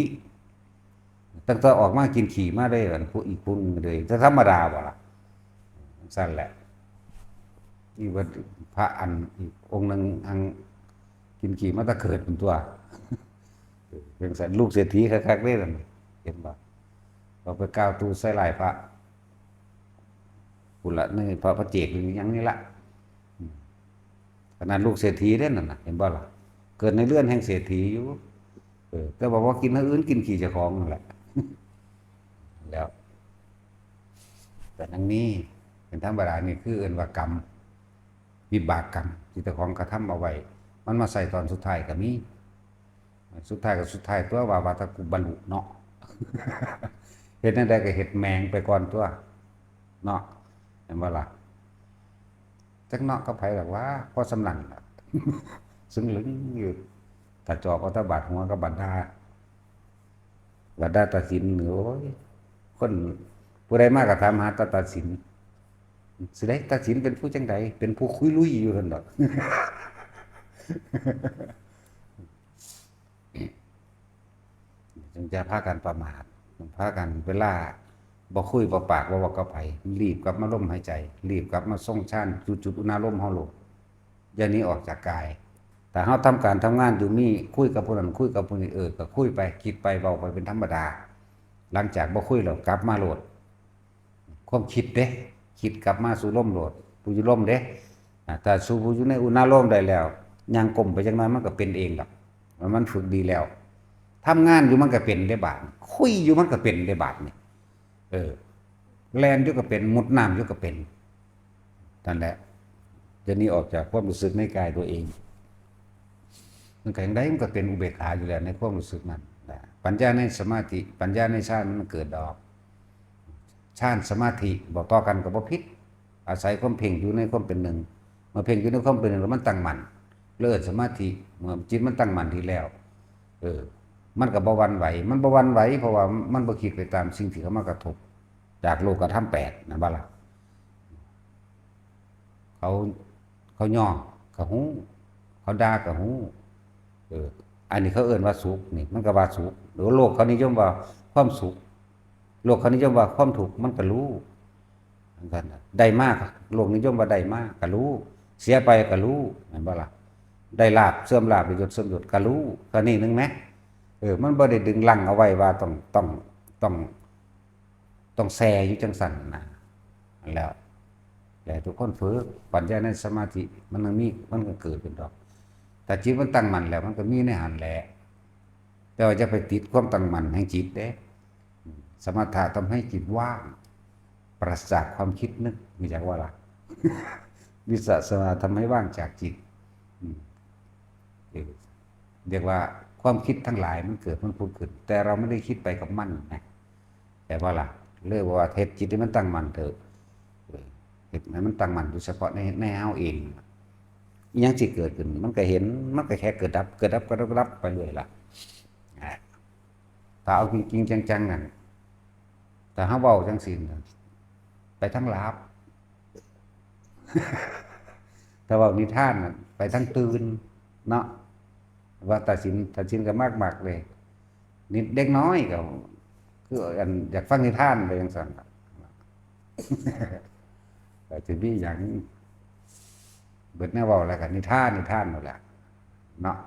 ตั้งแต่ออกมากินขี้มาได้ อันผู้อีกผู้หนึ่งเลย จะธรรมดาบ่ล่ะ จั่งซั่นแหละ นี่ว่าพระอันอีกองค์หนึ่งอังกินขี้มาแต่เกิดเป็นตัว เป็นสันลูกเศรษฐีคักๆเด้นั่น เห็นบ่ เราไปกล่าวตู่ใส่ร้ายพระ พุ้นละ ในพระ พระเจกหรือหยังนี่ละ อืม ขนาดลูกเศรษฐีเด้นั่นน่ะ เห็นบ่ล่ะ เกิดในเรือนแห่งเศรษฐีอยู่ เออ แต่ว่าบ่กินแนวอื่น กินขี้เจ้าของนั่นแหละ แล้ว แต่ทั้งนี้เป็นธรรมดา นี่คือเอิ้นว่ากรรม วิบากกรรมที่เจ้าของกระทำเอาไว้ มันมาใส่ตอนสุดท้ายก็มี สุดท้ายก็สุดท้ายตัว ว่า ว่าแต่กูบรรลุเนาะ เฮ็ดแนวใดก็เฮ็ดแม่งไปก่อนตัว เนาะ เห็นบ่ล่ะ จักเนาะกับไผดอกว่า พอส่ำนั้นล่ะ ซึ่งลึงอยู่ ถ้าจอบเอาแต่บาดหัวกับบาดดา บาดดาตัดสิน โอ้ย คนผู้ใดมาก็ถามหาแต่ตัดสิน สิได้ตัดสินเป็นผู้จั่งใด เป็นผู้คุยลุยอยู่หั่นดอก จึงจะพากันประมาท พากันเวลาบ่คุยบ่ปากบ่เว้ากับไผ รีบกลับมาลมหายใจ รีบกลับมาทรงฌานสู่จุดอุณาโลมเฮาโลด อย่าหนีออกจากกาย ถ้าเฮาทำการทำงานอยู่ มีคุยกับผู้นั้นคุยกับผู้นี้ เออ ก็คุยไป คิดไป เว้าไปเป็นธรรมดา หลังจากบ่คุยแล้วกลับมาโลด ความคิดเด้ คิดกลับมาสู่ลมโลด ผู้อยู่ลมเด้ อ่า ถ้าสู่ผู้อยู่ในอุณาโลมได้แล้ว ย่างก้มไปจักหน่อยมันก็เป็นเองดอก มัน มันฝึกดีแล้ว ทำงานอยู่มันก็เป็นเด้บาด คุยอยู่มันก็เป็นเด้บาดนี่ เออ แล่นอยู่ก็เป็น มุดน้ำอยู่ก็เป็น นั่นแหละ จะหนีออกจากความรู้สึกในกายตัวเอง มันก็จั่งใดมันก็เป็นอุเบกขาอยู่แล้วในความรู้สึกนั้นนะ ปัญญาในสมาธิ ปัญญาในฌานมันเกิดดอก ฌานสมาธิบ่ต่อกันก็บ่ผิด อาศัยความเพ่งอยู่ในความเป็นหนึ่ง เมื่อเพ่งอยู่ในความเป็นหนึ่งแล้วมันตั้งมั่น เลิศสมาธิ เมื่อจิตมันตั้งมั่นดีแล้ว เออ มันก็บ่หวั่นไหว มันบ่หวั่นไหว เพราะว่ามันบ่คิดไปตามสิ่งที่เข้ามากระทบ จากโลกธรรมแปด นั่นบ่ล่ะ เขา เขาย่อก็ฮู้ เขาด่าก็ฮู้ เออ อันนี้เขาเอิ้นว่าสุข นี่มันก็ว่าสุข หรือโลกเขานิยมว่าความสุข โลกเขานิยมว่าความทุกข์ มันก็รู้ เหมือนกันน่ะ ได้มา โลกนิยมว่าได้มาก็รู้ เสียไปก็รู้ แม่นบ่ล่ะ ได้ลาภ เสื่อมลาภ ได้ยศเสื่อมยศก็รู้ ก็นี่หนึ่งแหม เออ มันบ่ได้ดึงรั้งเอาไว้ว่าต้อง ต้อง ต้อง ต้องแช่อยู่จั่งซั่นนะ นั่นแหล้ว อยากให้ทุกคนฝึก ปัญญาในสมาธิ มันยังมี มันก็เกิดขึ้นดอก แต่จิตมันตั้งมั่นแล้ว มันก็มีในหั่นแหละ แต่ว่าอย่าไปติดความตั้งมั่นแห่งจิตเด้ สมถะทำให้จิตว่าง ปราศจากความคิดนึก รู้จักว่าล่ะ วิปัสสนาทำให้ว่างจากจิต อืม เออ เรียกว่าความคิดทั้งหลายมันเกิดมันผุดขึ้น แต่เราไม่ได้คิดไปกับมันนะ แต่ว่าล่ะ เรียกว่าเฮ็ดจิตให้มันตั้งมั่นเถอะ เออ เฮ็ดให้มันตั้งมั่นอยู่เฉพาะใน ในเฮาเอง อิหยังสิเกิดขึ้น มันก็เห็น มันก็แค่เกิดดับ เกิดดับ เกิดดับ เกิดดับไปเรื่อยล่ะ อ่า ถ้าเอาจริงๆจังๆนั่น ถ้าเฮาเว้าจังซี่น่ะ ไปทางหลับ ถ้าเว้านิทานน่ะ ไปทางตื่น เนาะ ว่าตัดสิน ตัดสินก็มักๆเลย นิดเด็กน้อยก็ คืออันอยากฟังนิทานไปจังซั่นล่ะ ก็สิมีหยัง เบิดแนวเว้าแล้วก็นิทาน นิทานนั่นแหละ เนาะ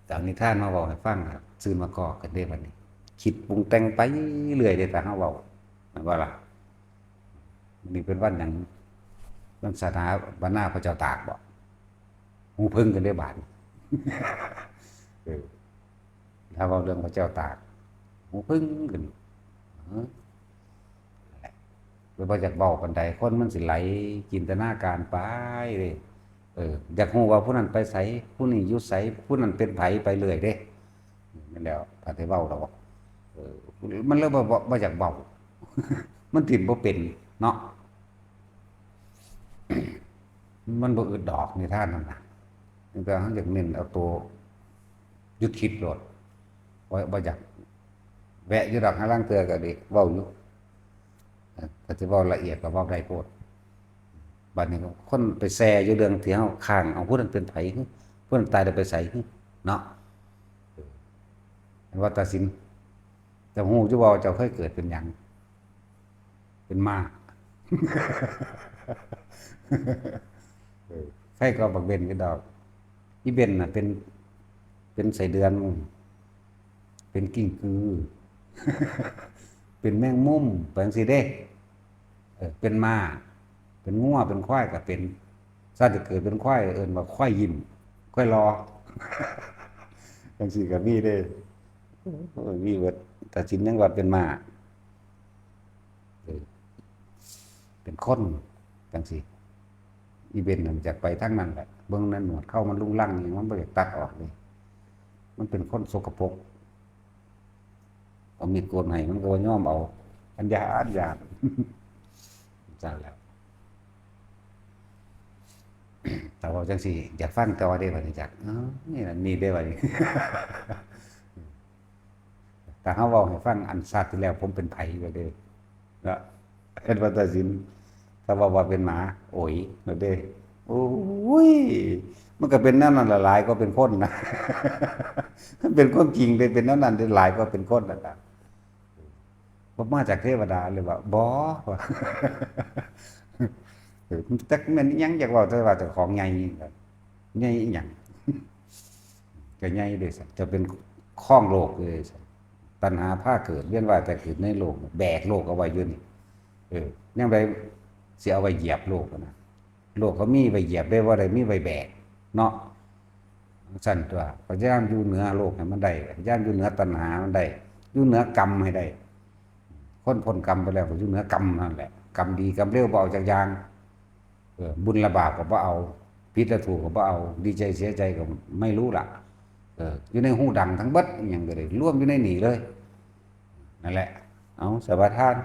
เอานิทานมาเว้าให้ฟังครับ ซื่นมาก่อกันเด้บัดนี้ คิดปรุงแต่งไปเรื่อยเด้ ถ้าเฮาเว้า แม่นบ่ล่ะ มื้อนี้เป็นวันหยัง วันสถาปนาพระเจ้าตากบ่ หูผึ้งกันเด้บาดนี้ เออ ถ้าเว้าเรื่องพระเจ้าตาก หูผึ้งกัน เออ นั่นแหละ บ่อยากเว้าปานใด คนมันสิไหลจินตนาการไปเด้ เออ อยากฮู้ว่าผู้นั้นไปไส ผู้นี้อยู่ไส ผู้นั้นเป็นไผ ไปเรื่อยเด้ แม่นแล้ว ถ้าได้เว้าดอก เออ มันเลยบ่ บ่ บ่อยากเว้า มันถิ่มบ่เป็นเนาะ มันบ่อึดดอกนิทานนั่นน่ะ แต่เฮาอยากเน้นเอาตัวหยุดคิดโลด บ่ บ่อยากแวะอยู่ดอก หาลางเทื่อก็ดี เว้าอยู่ เออ ก็สิเว้าละเอียดก็เว้าได้โพด บัดนี้คนไปแซ่อยู่เรื่องที่เฮาค้าง เอาผู้นั้นเป็นไผ ผู้นั้นตายแล้วไปไส เนาะ เออ ว่าตัดสิน เจ้าฮู้อยู่บ่ว่าเจ้าเคยเกิดเป็นหยัง เป็นม้า เออ ใครก็บักเบนก็ดอก อีเบนน่ะเป็น เป็นไส้เดือน เป็นกิ้งกือ เป็นแมงมุม ไปจั่งซี้เด้ เออ เป็นม้า เป็นงัว เป็นควายก็เป็น ชาติเกิดเป็นควาย เอิ้นว่าควายยิ้ม ควายหล่อ จั่งซี้ก็มีเด้ โอ้ย มีเบิด ตัดสินยังว่าเป็นม้า เออ เป็นคน จั่งซี้ อีเบนน่ะมันอยากไปทางนั้นแหละ เบิ่งนั่นหนวดเค้ามันรุงรังนี่ มันบ่อยากตัดออกเลย มันเป็นคนสกปรก เอามีดโกนให้มันก็บ่ยอมเอา อันยาอันยา จั่งแล้ว แต่ว่าจั่งซี้ อยากฟังต่อเด้บัดนี้จัก เอ้า นี่ล่ะ นี่เด้บัดนี้ ถ้าเฮาเว้าให้ฟัง อันชาติที่แล้วผมเป็นไผ ว่าเด้ เนาะ เฮ็ดว่าตัดสิน ถ้าเว้าว่าเป็นหมา โอย ว่าเด้ โอ้ย มันก็เป็นแนวนั้นล่ะ หลายกว่าเป็นคนนะ มันเป็นความจริงเด้ เป็นแนวนั้นเด้ หลายกว่าเป็นคนนั่นล่ะ บ่มาจากเทวดาเลยว่า บ่ ว่า เออ จักแม่นอิหยัง อยากเว้าแต่ว่าเจ้าของใหญ่ ใหญ่อิหยัง ก็ใหญ่เด้ซั่น เจ้าเป็นครองโลกเลยซั่น ตัณหาพาเกิด เวียนว่ายตายเกิดในโลก แบกโลกเอาไว้อยู่นี่ เออ แนวใดสิเอาไว้เหยียบโลกนะ โลกเขามีไว้เหยียบได้ บ่ได้มีไว้แบก เนาะ ซั่นตั๊ว พยายามอยู่เหนือโลกให้มันได้ พยายามอยู่เหนือตัณหามันได้ อยู่เหนือกรรมให้ได้ คนพ้นกรรมไปแล้วก็อยู่เหนือกรรมนั่นแหละ กรรมดีกรรมเลวบ่เอาจักอย่าง เออ บุญและบาปก็บ่เอา ผิดและถูกก็บ่เอา ดีใจเสียใจก็ไม่รู้ล่ะ เออ อยู่ในฮูดังทั้งเบิด อิหยังก็ได้ รวมอยู่ในนี่เลย นั่นแหละ เอา สมาทาน